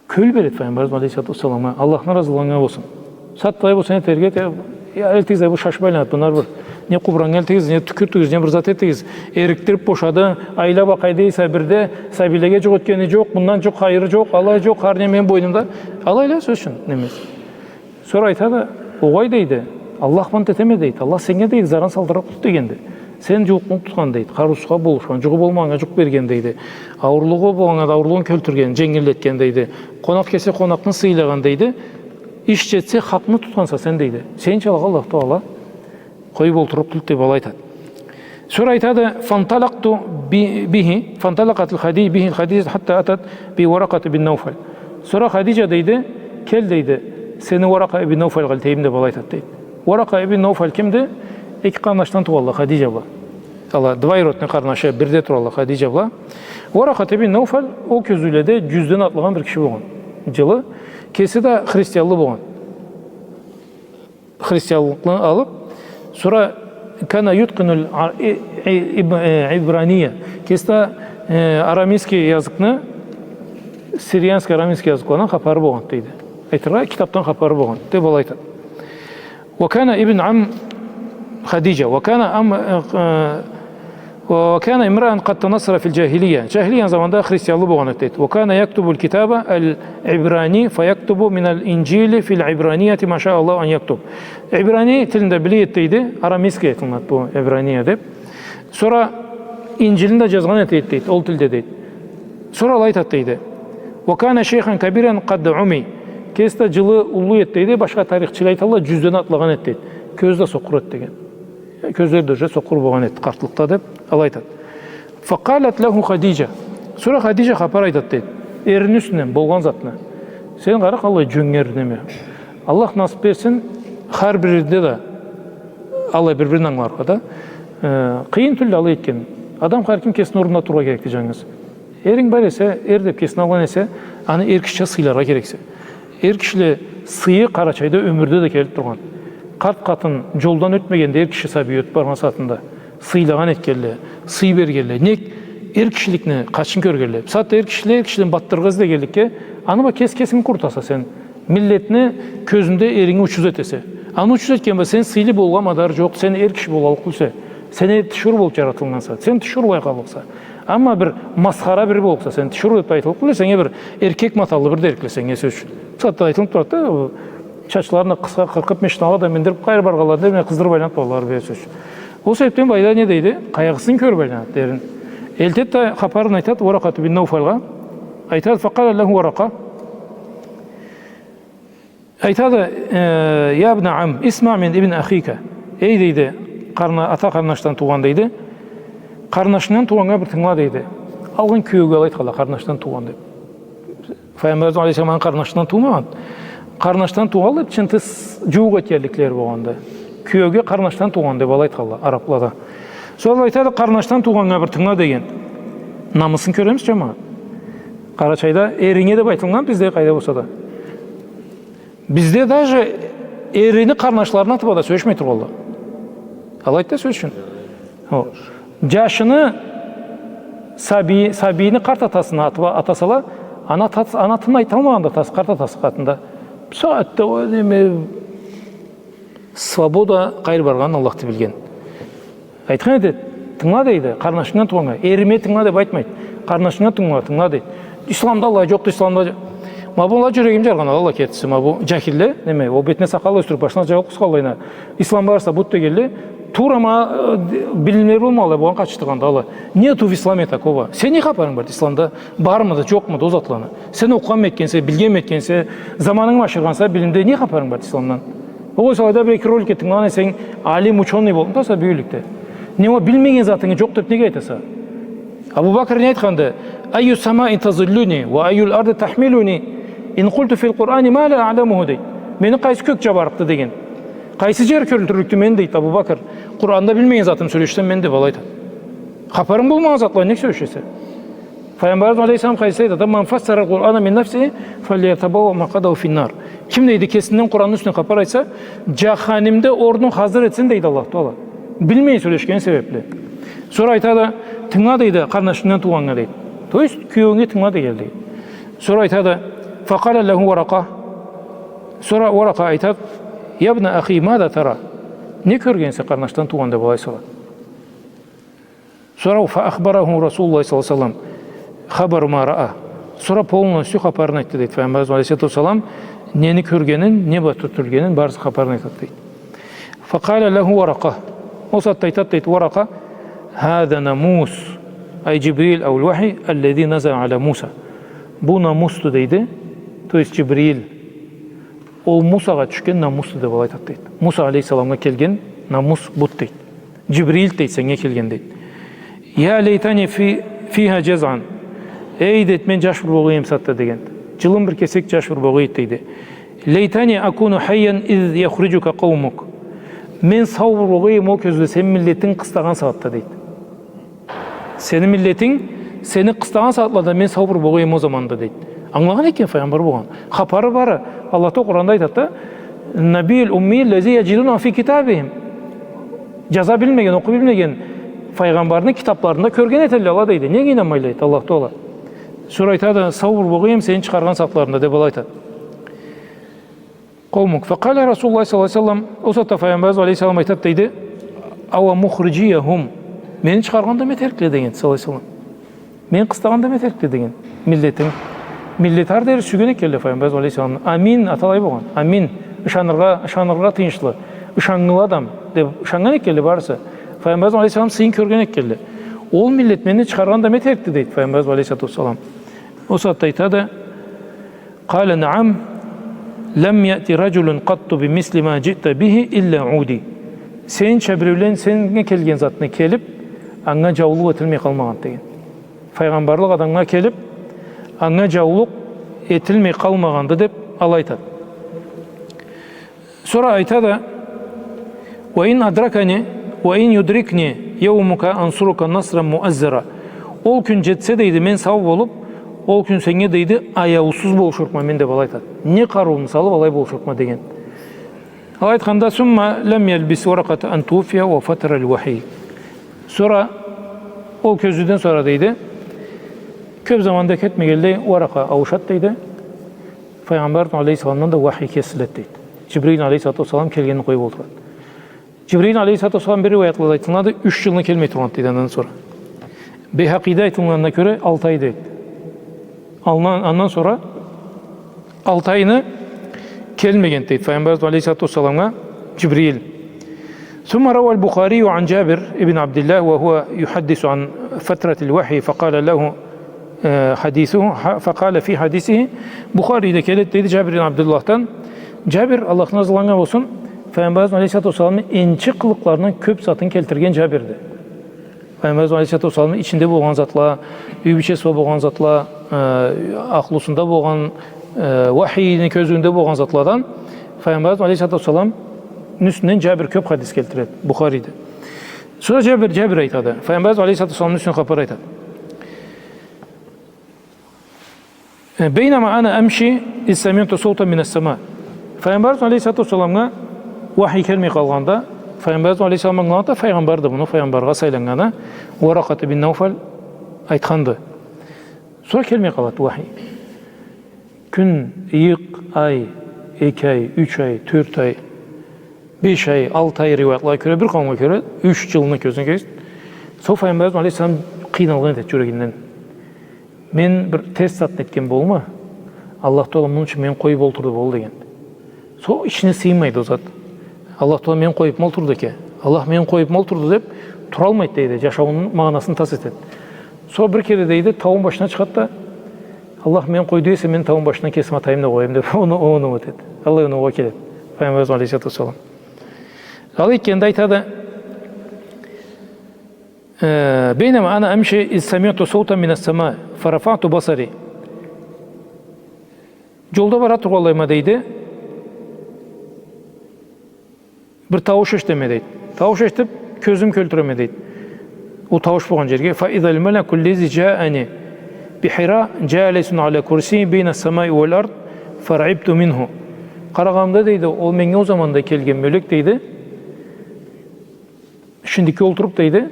Кёл береди Файгъамбарыбыз алейхиссалату уассаламгъа, Аллахны разылыгъы анга болсун. Сат былай болса, не этерге, я, элтигиз, бу шашып айланады, муну бир, не къубраннга элтигиз, не тюкюртюгюз, не бир зат этигиз. Эрикдирип бошады, айлап акъайды эсе, бирде сабийлеге джукъ этгени джокъ, мындан джукъ хайыры джокъ, алай джокъ, хар не мени бойнумда. Алайла, сёз ючюн, неме. Сора айтады, огъай, дейди, Аллах бла ант этеме, дейди, Аллах сеннге, дейди, заран салдырыкъ тюлдю дегенди. Сен джууукълукъну тутхан, дейди, къарыусузгъа болушхан, джугъу болмагъаннга джукъ берген, дейди. Ауурлугъу болгъаннга да ауурлугъун кёлтюрген, дженгиллетген, дейди. Къонакъ келсе, къонакъны сыйлагъан, дейди. Иш джетсе, хакъны тутханса сен, дейди. Сени чалагъа Аллах Таала къоюп олтурурукъ тюлдю, деп алай айтады. Сора айтады, «Фанталакъту би-, бихи, фанталакъат Хадиджа бихи Хадиджа хатта атат би Варакъат бин Науфал». Сора Хадиджа, дейди, «Кел, — дейди, — сени Варакъа ибн Науфалгъа элтейим», — деп алай айтады, дейди. Варакъа ибн Науфал кимди? Эки къарнашдан туугъанла Хадиджа бла. Ала двоюродный къарнашы, бирде туралла Хадиджа бла. Варакъа ибн Науфал ол кёзюуледе джюзден атлагъан бир киши болгъан. Джылы. Кеси да христианлы болгъан. христианлыкъны алып, сора كان يتقن الع-، إ-، إ-، إب-، э, عبرانية. Кеси да, э, арамейский языкны, сирианский, арамейский языклардан хапары болгъан дейди. Айтыргъа, китапдан хапары болгъан деп алай айтады. وكان ابن عم خديجة، وكان أم-، э, وكان امرأ قد تنصر في الجاهلية. Джахилия заманда христианлы болгъан эди дейди. وكان يكتب الكتاب العبراني فيكتب من الإنجيل في العبرانية ما شاء الله أن يكتب. Ибрани тилинде биле эди дейди, арамейский айтылынады бу, Ибрания деп. Сора Инджилни да джазгъан эди дейди, ол тилде дейди. Сора алай айтады дейди. وكان شيخا كبيرا قد عمي. Кеси да джылы уллу эди дейди, башха тарихчиле айталла, джюзден атлагъан эди дейди. Кёзю да сокъур эди деген. Кёзлери да уже сокъур болгъан эди къартлыкъда деп алай айтады. فقالت له خديجة. Сора Хадиджа хапар айтады дейди. Эрини юсюнден болгъан затны. Сен къара къаллай джёнгер неме. Аллах насып берсин, хар бирде да аллай бир-бирин ангыларгъа да, э, къыйын тюлдю алай этген. Адам хар ким кесини орнунда турургъа керекди джангыз. Эринг бар эсе, эр деп кесин алгъан эсе, аны эр кишича сыйларгъа керексе. Эр кишиле сыйы Къарачайда ёмюрде да келип тургъан. Къарт къатын джолдан ётмегенде эр киши сабий ётюп баргъан сагъатында сыйлагъан этгенле, сый бергенле. Нек эр кишиликни къачын кёргенле. Бусагъатда эр кишиле эр кишиден батдыргъа излегенликге, аны бла кес-кесинги къурутаса сен. Миллетни кёзюнде эринги учуз этесе. Аны учуз этген бла сен сыйлы болгъа мадар джокъ, сен эр киши болаллыкъ тюлсе. Сен эр тиширыу болуп джаратылгъанса, сен тиширыу къаллыкъса. Амма бир масхара бири боллукъса, сен тиширыу деп айтыллыкъ тюлсе, сеннге бир эркек маталлы бир дерик эди сеннге, сёз ючюн. Бусагъатда айтылып турады да, ол чачларын къысха къыркъып, машиналаргъа да миндирип, къайры баргъанларында, мына, къыздырып айланып туралла, бир сёз ючюн. Ол себепден былайда не дейди? Къайгъысын кёрюп айланады дерин. Элтеди да хапарын айтады Варакъат бин Науфалгъа. Айтады, فقال له ورقة. Айтады, э, يا ابن عم، اسمع من ابن أخيك. Эй, дейди, къарна-, ата къарнашдан туугъан, дейди. Къарнашынгдан туугъаннга бир тынгыла, дейди. Алгъын кюеуге алай айтханла, къарнашдан туугъан деп. Файгъамбарыбыз алейхиссалам къарнашындан туумагъан. Къарнашдан туугъанла, чынтыс джууукъ этгенликлери болгъанды. Кюеуге къарнашдан туугъан деп алай айтханла араплада. Сора айтады, къарнашдан туугъаннга бир тынгыла деген. Намысын кёремиз, джамагъат. Къарачайда эринге деп айтылгъан, бизде къайда болса да. Бизде даже эрини къарнашларына атыб да сёлешмей тургъанла. Алайды да, сёз ючюн. Хо. Джашыны, сабий-, сабийни къарт атасына атыб, атасала, аны атас-, аны атын айталмагъанды атасы, къарт атасы хакъында. Бусагъатда ол неме, свобода къайры баргъанын Аллахды билген. Айтхан эди, тынгыла, дейди, къарнашынгдан туугъаннга. Эриме тынгыла деб айтмайды. Къарнашынгдан тынгыла, тынгыла, дейди. Исламда алай джокъду, исламда джо-, ма была джюрегим джаргъан, алай кетсин, ма бу джахилле, неме, ол бетине сакъал ёсдюрюб, башына джаулукъ къысханлайына, ислам барса бут дегенле, туура ма, э, билимлери болмагъанлай, болгъан къатышдыргъанды алай. Нету в исламе такого. Сени не хапарынг барды исламда? Бармыды, джокъмуду ол затланы? Сен окъугъанмы этгенсе, билгенми этгенсе, заманынгмы ашыргъанса билимде, не хапарынг барды исламдан? Огъесе алайда бир-эки роликге тынгылагъан эсенг, алим, учёный боллукъ да, сора бюгюнлюкде. Не уа, билмеген затынгы джокъ деб неге айтаса? Абу Бакр не айтханды? أي السماء تظلني وأي الأرض تحملني إن قلت في القرآن ما لا أعلمه, дейди. Мени къайсы кёк джабарыкъды деген. Къайсы джер кёлтюрлюкдю мени, дейди Абу Бакр. Къуранда билмеген затымы сёлешсем мен деб алай айтады. Хапарынг болмагъан затла нек сёлешесе? Файгъамбарыбыз алейхиссалам хадисде айтады, من فسر القرآن من نفسه فليتبوأ مقعده من النار. Ким, дейди, кесинден Къуранны юсюнден хапар айтса, джаханимде орнун хазыр этсин, дейди Аллах Таала. Билмей сёлешгени себебли. Сора айтады, тынгыла, дейди, къарнашынгдан туугъаннга, дейди. То есть, кюеуюнге тынгыла дегенди, дейди. Сора айтады, فقال له ورقة. Сора Варакъа айтады, يا ابن أخي ماذا ترى؟ Не кёргенсе къарнашдан туугъан деб алай сорады. Сора فأخبره رسول الله صلى الله عليه وسلم خبر ما رأى. Сора полностью хапарын айтды, дейди. Файгъамбарыбыз алейхиссалату уассалам нени кёргенин, не бла тюртюлгенин, барысы хапарын айтады, дейди. فقال له ورقة. Ол сагъатда айтады, дейди, Варакъа, هذا الناموس أي جبريل أو الوحي الذي نزل على موسى. Бу намусду, дейди. То есть Джибрил. Ол Мусагъа тюшген намусду деб алай айтады, дейди. Муса алейхиссаламгъа келген намус буду, дейди. Джибрил, дейди, сеннге келген, дейди. يا ليتني في-, فيها جذعا. Эй, дейди, мен джаш бир болгъан эдим сагъатда, деген. Джылым бир кесек джаш бир болгъан эди, дейди. ليتني أكون حيا إذ يخرجك قومك. Мен сау бир болгъан эдим ол кёзюуде сени миллетинг къыстагъан сагъатда, дейди. Сени миллетинг сени къыстагъан сагъатлада мен сау бир болгъан эдим ол заманда, дейди. Ангылагъан экен файгъамбар болгъан. Хапары бары. Аллах да Къуранда айтады да, النبي الأمي الذي يجدونه في كتابهم. Джаза билмеген, окъуй билмеген файгъамбарны китабларында кёрген этелле ала, дейди. Неге ийнанмайла, дейди, Аллах Тагъала? Сора айтады: «Сабур болгъа, эм сени чыгъаргъан сагъатларында», — деб алай айтады. قومك. فقال رسول الله صلى الله عليه وسلم, ол сагъатда Файгъамбарыбыз алейхиссалам айтады, дейди: «أو مخرجيهم». Мени чыгъаргъан да этерикле деген, саллаллаху алейхи ва саллам. Мени къыстагъан да этерикле деген. Миллетим. Миллет ары дери сюйген этгенле Файгъамбарыбыз алейхиссаламны. Амин, аталай болгъан. Амин. Ышаныргъа, ышаныргъа тыйыншлы. Ышаннгылы адам, деб ышаннган этгенле барысы. Файгъамбарыбыз алейхиссалам сыйын кёрген этгенле. Ол миллет мени чыгъаргъан да этерикди, дейди Файгъамбарыбыз алейхиссалату вассалам. Ол сагъатда айтады: قال: نعم، لم يأت رجل قط بمثل ما جئت به إلا عودي. Сенича биреулен сеннге келген затны келиб, анга джаулукъ этилмей къалмагъанды деген. Файгъамбарлыкъ адамгъа келиб, анга джаулукъ этилмей къалмагъанды, деб алай айтады. Сора айтады: وإن أدركني، وإن يدركني يومك أنصرك نصرا مؤزرا. Ол кюн джетсе, дейди, мен сау болуб, ол кюн сеннге, дейди, аяусуз болушурукъма мен, деб алай айтады. Не къарыууму салыб алай болушурукъма деген. Алай айтханда: ثم لم يلبث ورقة أن توفي وفتر الوحي. Сора ол кёзюуден сора, дейди, кёб заман да кетмегенлей Уаракъа ауушады, дейди. Файгъамбар алейхиссаламдан да уахий кесиледи, дейди. Джибрил алейхиссалату вассалам келгенин къоюб олтурады. Джибрил алейхиссалату вассалам бир риуаятлада айтылынады, юч джылны келмей тургъанды, дейди, андан сора. Бейхакъийде айтылгъанына кёре, алты ай, дейди. Андан, андан сора алты айны келмегенди, дейди, Файгъамбар алейхиссалату вассаламгъа Джибрил. ثم روى البخاري عن جابر بن عبد الله وهو يحدث عن فترة الوحي فقال له، э, حديثه، ح-، فقال في حديثه, Бухариде келеди, дейди, Джабир ибн Абдуллахдан. Джабир, Аллахны разылыгъы анга болсун, Файгъамбарыбыз алейхиссалату вассаламны энчи къылыкъларыны кёб затын келтирген Джабирди. Файгъамбарыбыз алейхиссалату вассаламны ичинде болгъан затла, юй бийчеси бла болгъан затла, э, ахлусунда болгъан, э, уахийни кёзюуюнде болгъан затладан Файгъамбарыбыз алейхиссалату вассаламны юсюнден Джабир кёб хадис келтиреди Бухариде. Сора Джабир, Джабир айтады. Файгъамбарыбыз алейхиссалату вассаламны юсюнден хапар айтады. Э, بينما أنا أمشي إذ سمعت صوتا من السماء. Файгъамбарыбыз алейхиссалату вассаламгъа уахий келмей къалгъанда, Файгъамбарыбыз алейхиссалам ангылады, файгъамбарды муну, файгъамбаргъа сайланнганы Уаракъат ибн Науфал айтханды. Сора келмей къалады уахий. Кюн, ыйыкъ, ай, эки ай, юч ай, тёрт ай, беш ай, алты ай риуаятлагъа кёре, бир къауумгъа кёре, юч джылны кёзюне кёре. Сора Файгъамбарыбыз алейхиссалам къыйналгъан этеди джюрегинден. Мен бир терс затны этген болурма, Аллах Тагъала муну ючюн мени къоюб олтурду болур деген. Сора ичине сыйынмайды ол зат. Аллах Тагъала мени къоюбму олтурду экен? Аллах мени къоюбму олтурду деб, туралмайды, дейди, джашауунун магъанасын тас этеди. Сора бир кере, дейди, тауну башына чыгъады да, Аллах мени къойду эсе, мен тауну башына кесим атайым да къояйым деб, оноу, оноу этеди. Аллай оноугъа келеди Файгъамбарыбыз алейхиссалату вассалам. Алай этгенде айтады, э, بينما أنا أمشي إذ سمعت صوتا من السماء فرفعت بصري. Джолда бара тургъанлайыма, дейди, бир таууш эшитеме, дейди. Таууш эшитиб, кёзюм кёлтюреме, дейди, ол таууш болгъан джерге. فإذا الملك الذي جاءني بحراء جالس على كرسي بين السماء والأرض فرعبت منه. Къарагъанымда, дейди, ол меннге ол заманда келген мёлек, дейди, ичиндеки олтуруб, дейди,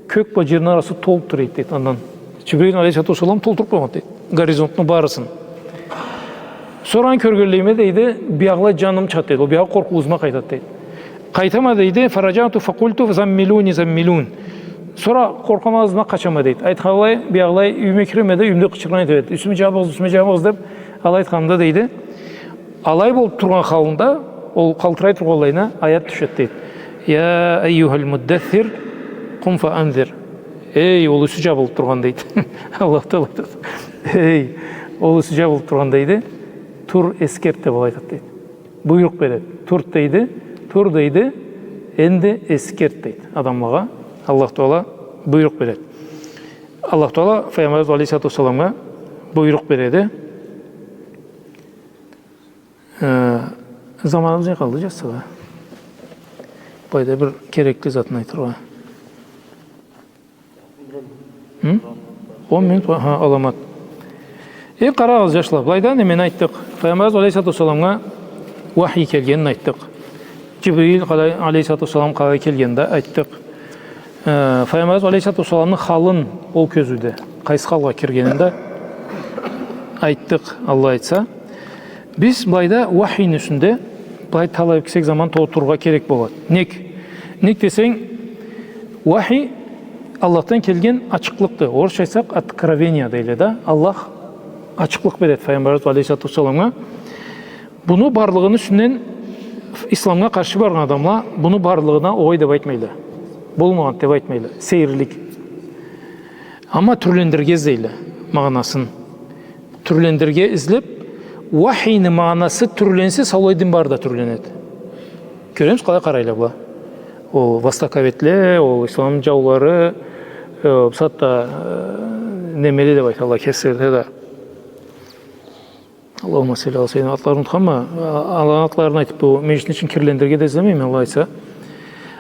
кёк бла джерни арасы толуб тура эди, дейди, андан. Джибрил алейхиссалату вассалам толтуруб къойгъан, дейди, горизонтну барысын. Сора аны кёргенлейиме, дейди, биягъылай джаным чыгъады, дейди. Ол биягъы къоркъуу ызыма къайтады, дейди. Къайтама, дейди, فرجعت فقلت زملوني زملون. Сора къоркъама, ызына къачама, дейди. Айтханлай, биягъылай юйюме киреме да, юйюмде къычыргъан этеме, дейди. Юсюме джабыгъыз, юсюме джабыгъыз деб, алай айтханымда, дейди, алай болуб тургъан халында, ол къалтырай тургъанлайына аят тюшеди, дейди. يا أيها المدثر قم فأنذر. Эй, ол юсю джабылыб тургъан, дейди. Аллах Тагъала айтады. Эй, ол юсю джабылыб тургъан, дейди. Тур, эсгерт деб алай айтады, дейди. Буйрукъ береди. Тур, дейди. Тур, дейди. Энди эсгерт, дейди. Адамлагъа Аллах Тагъала буйрукъ береди. Аллах Тагъала Файгъамбарыбыз алейхиссалату вассаламгъа буйрукъ береди. Э, заманыбыз не къалды, джашла? Былайда бир керекли затын айтыргъа. Хы? Он минут, ха, аламат. Э, къарагъыз, джашла, былайда не мен айтдыкъ? Файгъамбарыбыз алейхиссалату вассаламгъа Уахий келгенин айтдыкъ. Джибрил къалай, алейхиссалату уассалам къалай келгенин да айтдыкъ. Э, Файгъамбарыбыз алейхиссалату уассаламны халын, ол кёзюуде къайсы халгъа киргенин да айтдыкъ, Аллах айтса. Биз былайда уахийни юсюнде былай талай кесек заман толтурургъа керек болады. Нек? Нек десенг, уахий Аллахдан келген ачыкълыкъды. Орусча айтсакъ, откровение дейле да. Аллах ачыкълыкъ береди Файгъамбарыбыз алейхиссалату уассаламгъа. Буну барлыгъыны юсюнден исламгъа къаршы баргъан адамла буну барлыгъына огъай деп айтмайла. Болмагъан деп айтмайла. Сейирлик. Амма тюрлендирирге излейле магъанасын. Тюрлендирирге излеп, уахийни магъанасы тюрленсе, саулай дин бары да тюрленеди. Кёремисиз, къалай къарайла была. Ол востоковедле, ол ислам джаулары, э, бусагъатда, э, немеле деп айталла, кеслери да. Аллахумма салли ала саййидина, атларын унутханма, а-, аланы атларын айтып, бу межитни ичин кирлендирирге да излемейме, Аллах айтса.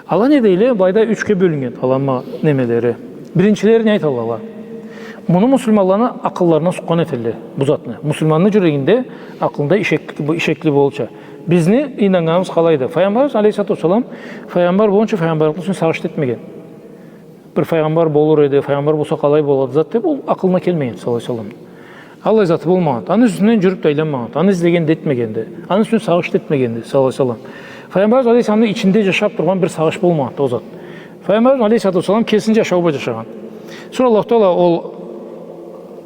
Ала не дейле, былайда ючге бёлюнген, аланы немелери. Биринчилери не айталла ала? Муну муслиманланы акъылларына сукъгъан этелле, бу затны. Муслиманны джюрегинде, акъылында ишек-, бу ишекли болурча. Бизни ийнаннганыбыз къалайды? Файгъамбарыбыз алейхиссалату уассалам файгъамбар болгъунча файгъамбарлыкъны юсюне сагъыш да этмеген. Бир файгъамбар болур эди, файгъамбар болса къалай болады зат деп, ол акъылына келмеген, саллаллаху алейхи ва саллам. Аллай заты болмагъанды. Аны юсюнден джюрюп да айланмагъанды. Аны излеген да этмегенди. Аны юсюнден сагъыш да этмегенди, саллаллаху алейхи ва саллам. Файгъамбарыбыз алейхиссаламны ичинде джашап тургъан бир сагъыш болмагъанды ол зат. Файгъамбарыбыз алейхиссалату уассалам кесини джашауу бла джашагъан. Сора Аллаху Тагъала ол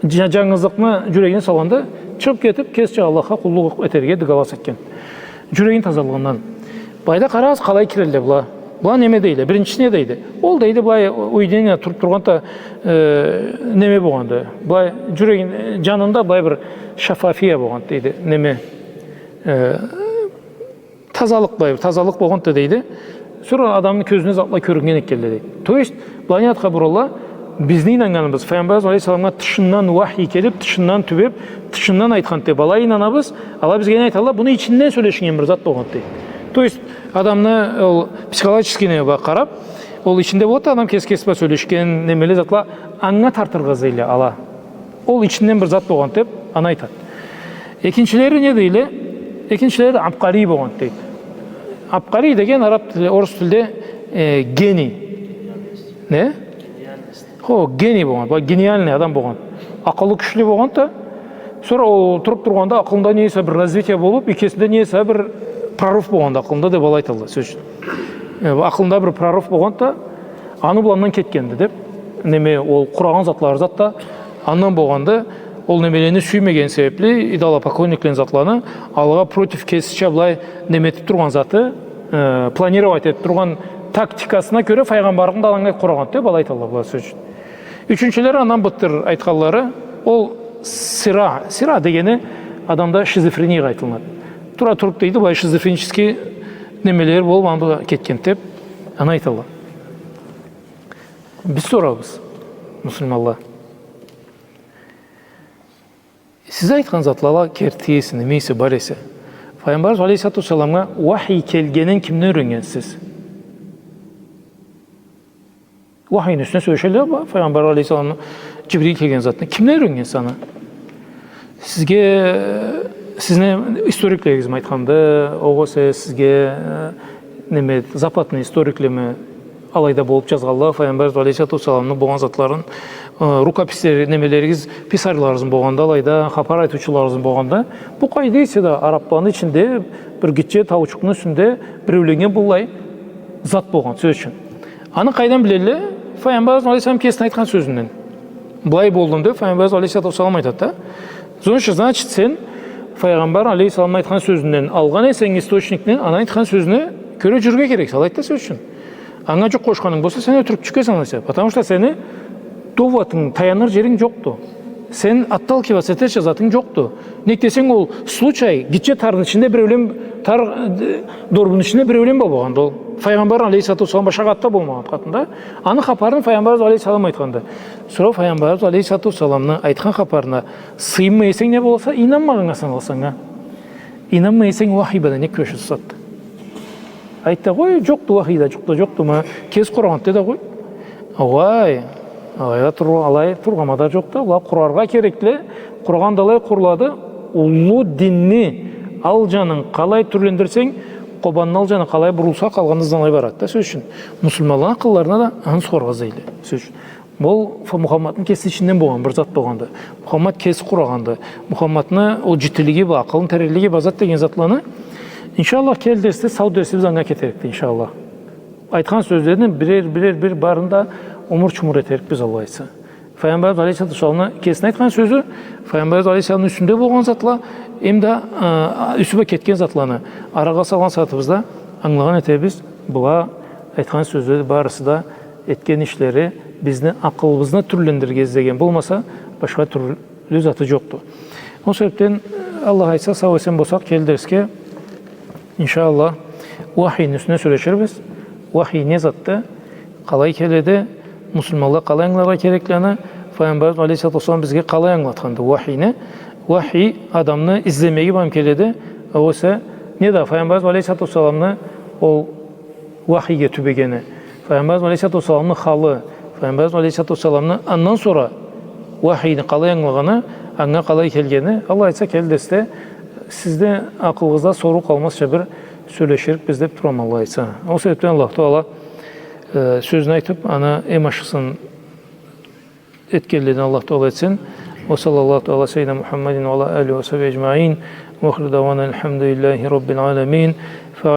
джа-, джангызлыкъны джюрегине салгъанда, чыгъып кетип, кесича Аллахха къуллукъ этерге дыгалас этген. Джюрегини тазалыгъындан. Былайда къарагъыз, къалай кирелле была. Была неме дейле, биринчиси не дейди? Ол дейди, былай уединение туруп тургъанда, э, неме болгъанды. Былай джюрегин, э, джанында былай бир шаффафия болгъанды дейди. Неме, э, тазалыкъ былай бир, тазалыкъ болгъанды дейди. Сора адамны кёзюне затла кёрюннген экенле дейди. То есть, былай не затха буралла, бизни ийнаннганыбыз, Файгъамбарыбыз алейхиссаламгъа тышындан уахий келип, тышындан тюбеп, тышындан айтханды деп алай ийнанабыз, ала бизге не айталла, буну ичинден сёлешиннген бир зат болгъанды дейди. То есть, адамны ол психологический неме бла къарап, ол ичинде болады да, адам кеси-кеси бла сёлешген, немеле затла анга тартыргъа излейле ала. Ол ичинден бир зат болгъанды деп, аны айтады. Экинчилери не дейле? Экинчилери да абкъарий болгъанды дейди. Абкъарий деген араб тилде, орус тилде, э, гений. Не? Хо, гений болгъан, бу гениальный адам болгъан. Акъылы кючлю болгъан да, сора ол туруп тургъанда акъылында не эсе бир развитие болуп, и кесинде не эсе бир прорыв болгъан да акъылында деп алай айталла, сёз ючюн. Э, акъылында бир прорыв болгъан да, аны бла андан кетгенди деп, неме, ол къурагъан затлары зат да андан болгъанды, ол немелени сюймеген себепли, идолопоклонниклени затланы, алагъа против кесича былай неме этип тургъан заты, э, планировать этип тургъан тактикасына кёре файгъамбарлыкъны да анга къурагъанды деп алай айталла была, сёз ючюн. Ючюнчюлери, андан бытыр айтханлары, ол сыра, сыра дегени адамда шизофрениягъа айтылынады. Тура туруп дейди, былай шизофренический немелери болуп, аны бла кетген деп, аны айталла. Биз сорабыз, муслиманла. Сиз айтхан затла керти эсе, неме эсе, бар эсе, Файгъамбарыбыз алейхиссалату уассаламгъа уахий келгенин кимден юйреннгенсиз? Уахийни юсюне сёлешелле, ба, Файгъамбар алейхиссаламны Джибрил келген затны. Кимден юйреннгенсиз аны? Сизге, э, сизни историклеригизми айтханды, огъесе сизге, э, неме, западный историклеми алайда болуп джазгъанла, Файгъамбар алейхиссалату уассаламны болгъан затларын, э, рукописьлери, немелеригиз, писарьларыгъыз болгъанда, алайда хапар айтыучуларыгъыз болгъанда, бу къайда эсе да арабланы ичинде бир гитче таучукъну юсюнде биреуленнген быллай зат болгъан, сёз ючюн. Аны къайдан билелле? Файгъамбарыбыз алейхиссалам кесини айтхан сёзюнден. Былай болдум деп Файгъамбарыбыз алейхиссалату уассалам айтады да. Значит, значит, сен Файгъамбар алейхиссаламны айтхан сёзюнден алгъан эсенг источникни, аны айтхан сёзюне кёре джюрюрге керексе, алайды да, сёз ючюн. Анга джукъ къошханынг болса, сен ётюрюкчюкге саналаса. Потому что сени доводунг, таяныр джеринг джокъду. Сен отталкиваться этерча затынг джокъду. Нек десенг, ол случай, гитче тарны ичинде биреулен, тар, э, дорбунну ичинде биреулен бла болгъанды ол. Файгъамбар алейхиссалату уассалам башха къатда болмагъан къатында. Аны хапарын Файгъамбарыбыз алейхиссалам айтханды. Сора Файгъамбарыбыз алейхиссалату уассаламны айтхан хапарына сыйынмай эсенг не боласа, ийнанмагъаннга саналаса анга. Ийнанмай эсенг, уахий бла не кюреширсе. Айт да къой, джокъду, уахий да джукъ да джокъду, ма кеси къурагъанды да къой. Огъай, алай да тур-, алай тургъан мадар джокъду, ала къураргъа керекди, къурагъан да алай къурулады, уллу динни Ал джанын къалай тюрлендирсенг, Къобанны ал джаны къалай бурулса, къалгъаны ызындан алай барады да, сёз ючюн. Муслиманланы акъылларына да аны соргъа излейле, сёз ючюн. Бу ф-, Мухаммадны кеси ичинден болгъан бир зат болгъанды. Мухаммад кеси къурагъанды. Мухаммадны ол джитилиги бла, акъылын теренлиги бла зат деген затланы. Иншаллах, келир дерсде, сау дерсибиз анга кетерикди, иншаллах. Айтхан сёзлерини бирер, бирер, бир барын да умур-чумур этерикбиз, Аллах айтса. Файгъамбарыбыз алейхиссалату уассаламны кесини айтхан сёзю, Файгъамбарыбыз алейхиссаламны юсюнде болгъан затла, эм да, э, юсю бла кетген затланы арагъа салгъан сагъатыбызда англагъан этерикбиз, была айтхан сёзлери барысы да, этген ишлери бизни акъылыбызны тюрлендирирге излеген болмаса, башха тюрлю заты джокъду. Ол себебден, Аллах айтса, сау-эсен болсакъ, келир дерсге, иншаллах, уахийни юсюне сёлеширбиз. Уахий не затды? Къалай келеди? Муслиманла къалай ангыларгъа керекди аны? Файгъамбарыбыз алейхиссалату уассалам бизге къалай ангылатханды уахийни? Уахий адамны излемеги бла келеди. Огъесе не да Файгъамбарыбыз алейхиссалату уассаламны ол уахийге тюбегени, Файгъамбарыбыз алейхиссалату уассаламны халы, Файгъамбарыбыз алейхиссалату уассаламны андан сора уахийни къалай ангылагъаны, анга къалай келгени, Аллах айтса, келир дерсде сизде акъылыгъызда соруу къалмазча бир сёлеширикбиз деп турама, Аллах айтса. Ол себепден Аллах Таала, э, сёзню айтып, аны эм ашхысын этгенледен Аллах Таала этсин. وصلى الله تعالى على سيدنا محمد وعلى آله وصحبه أجمعين. وآخر دعوانا أن الحمد لله رب العالمين.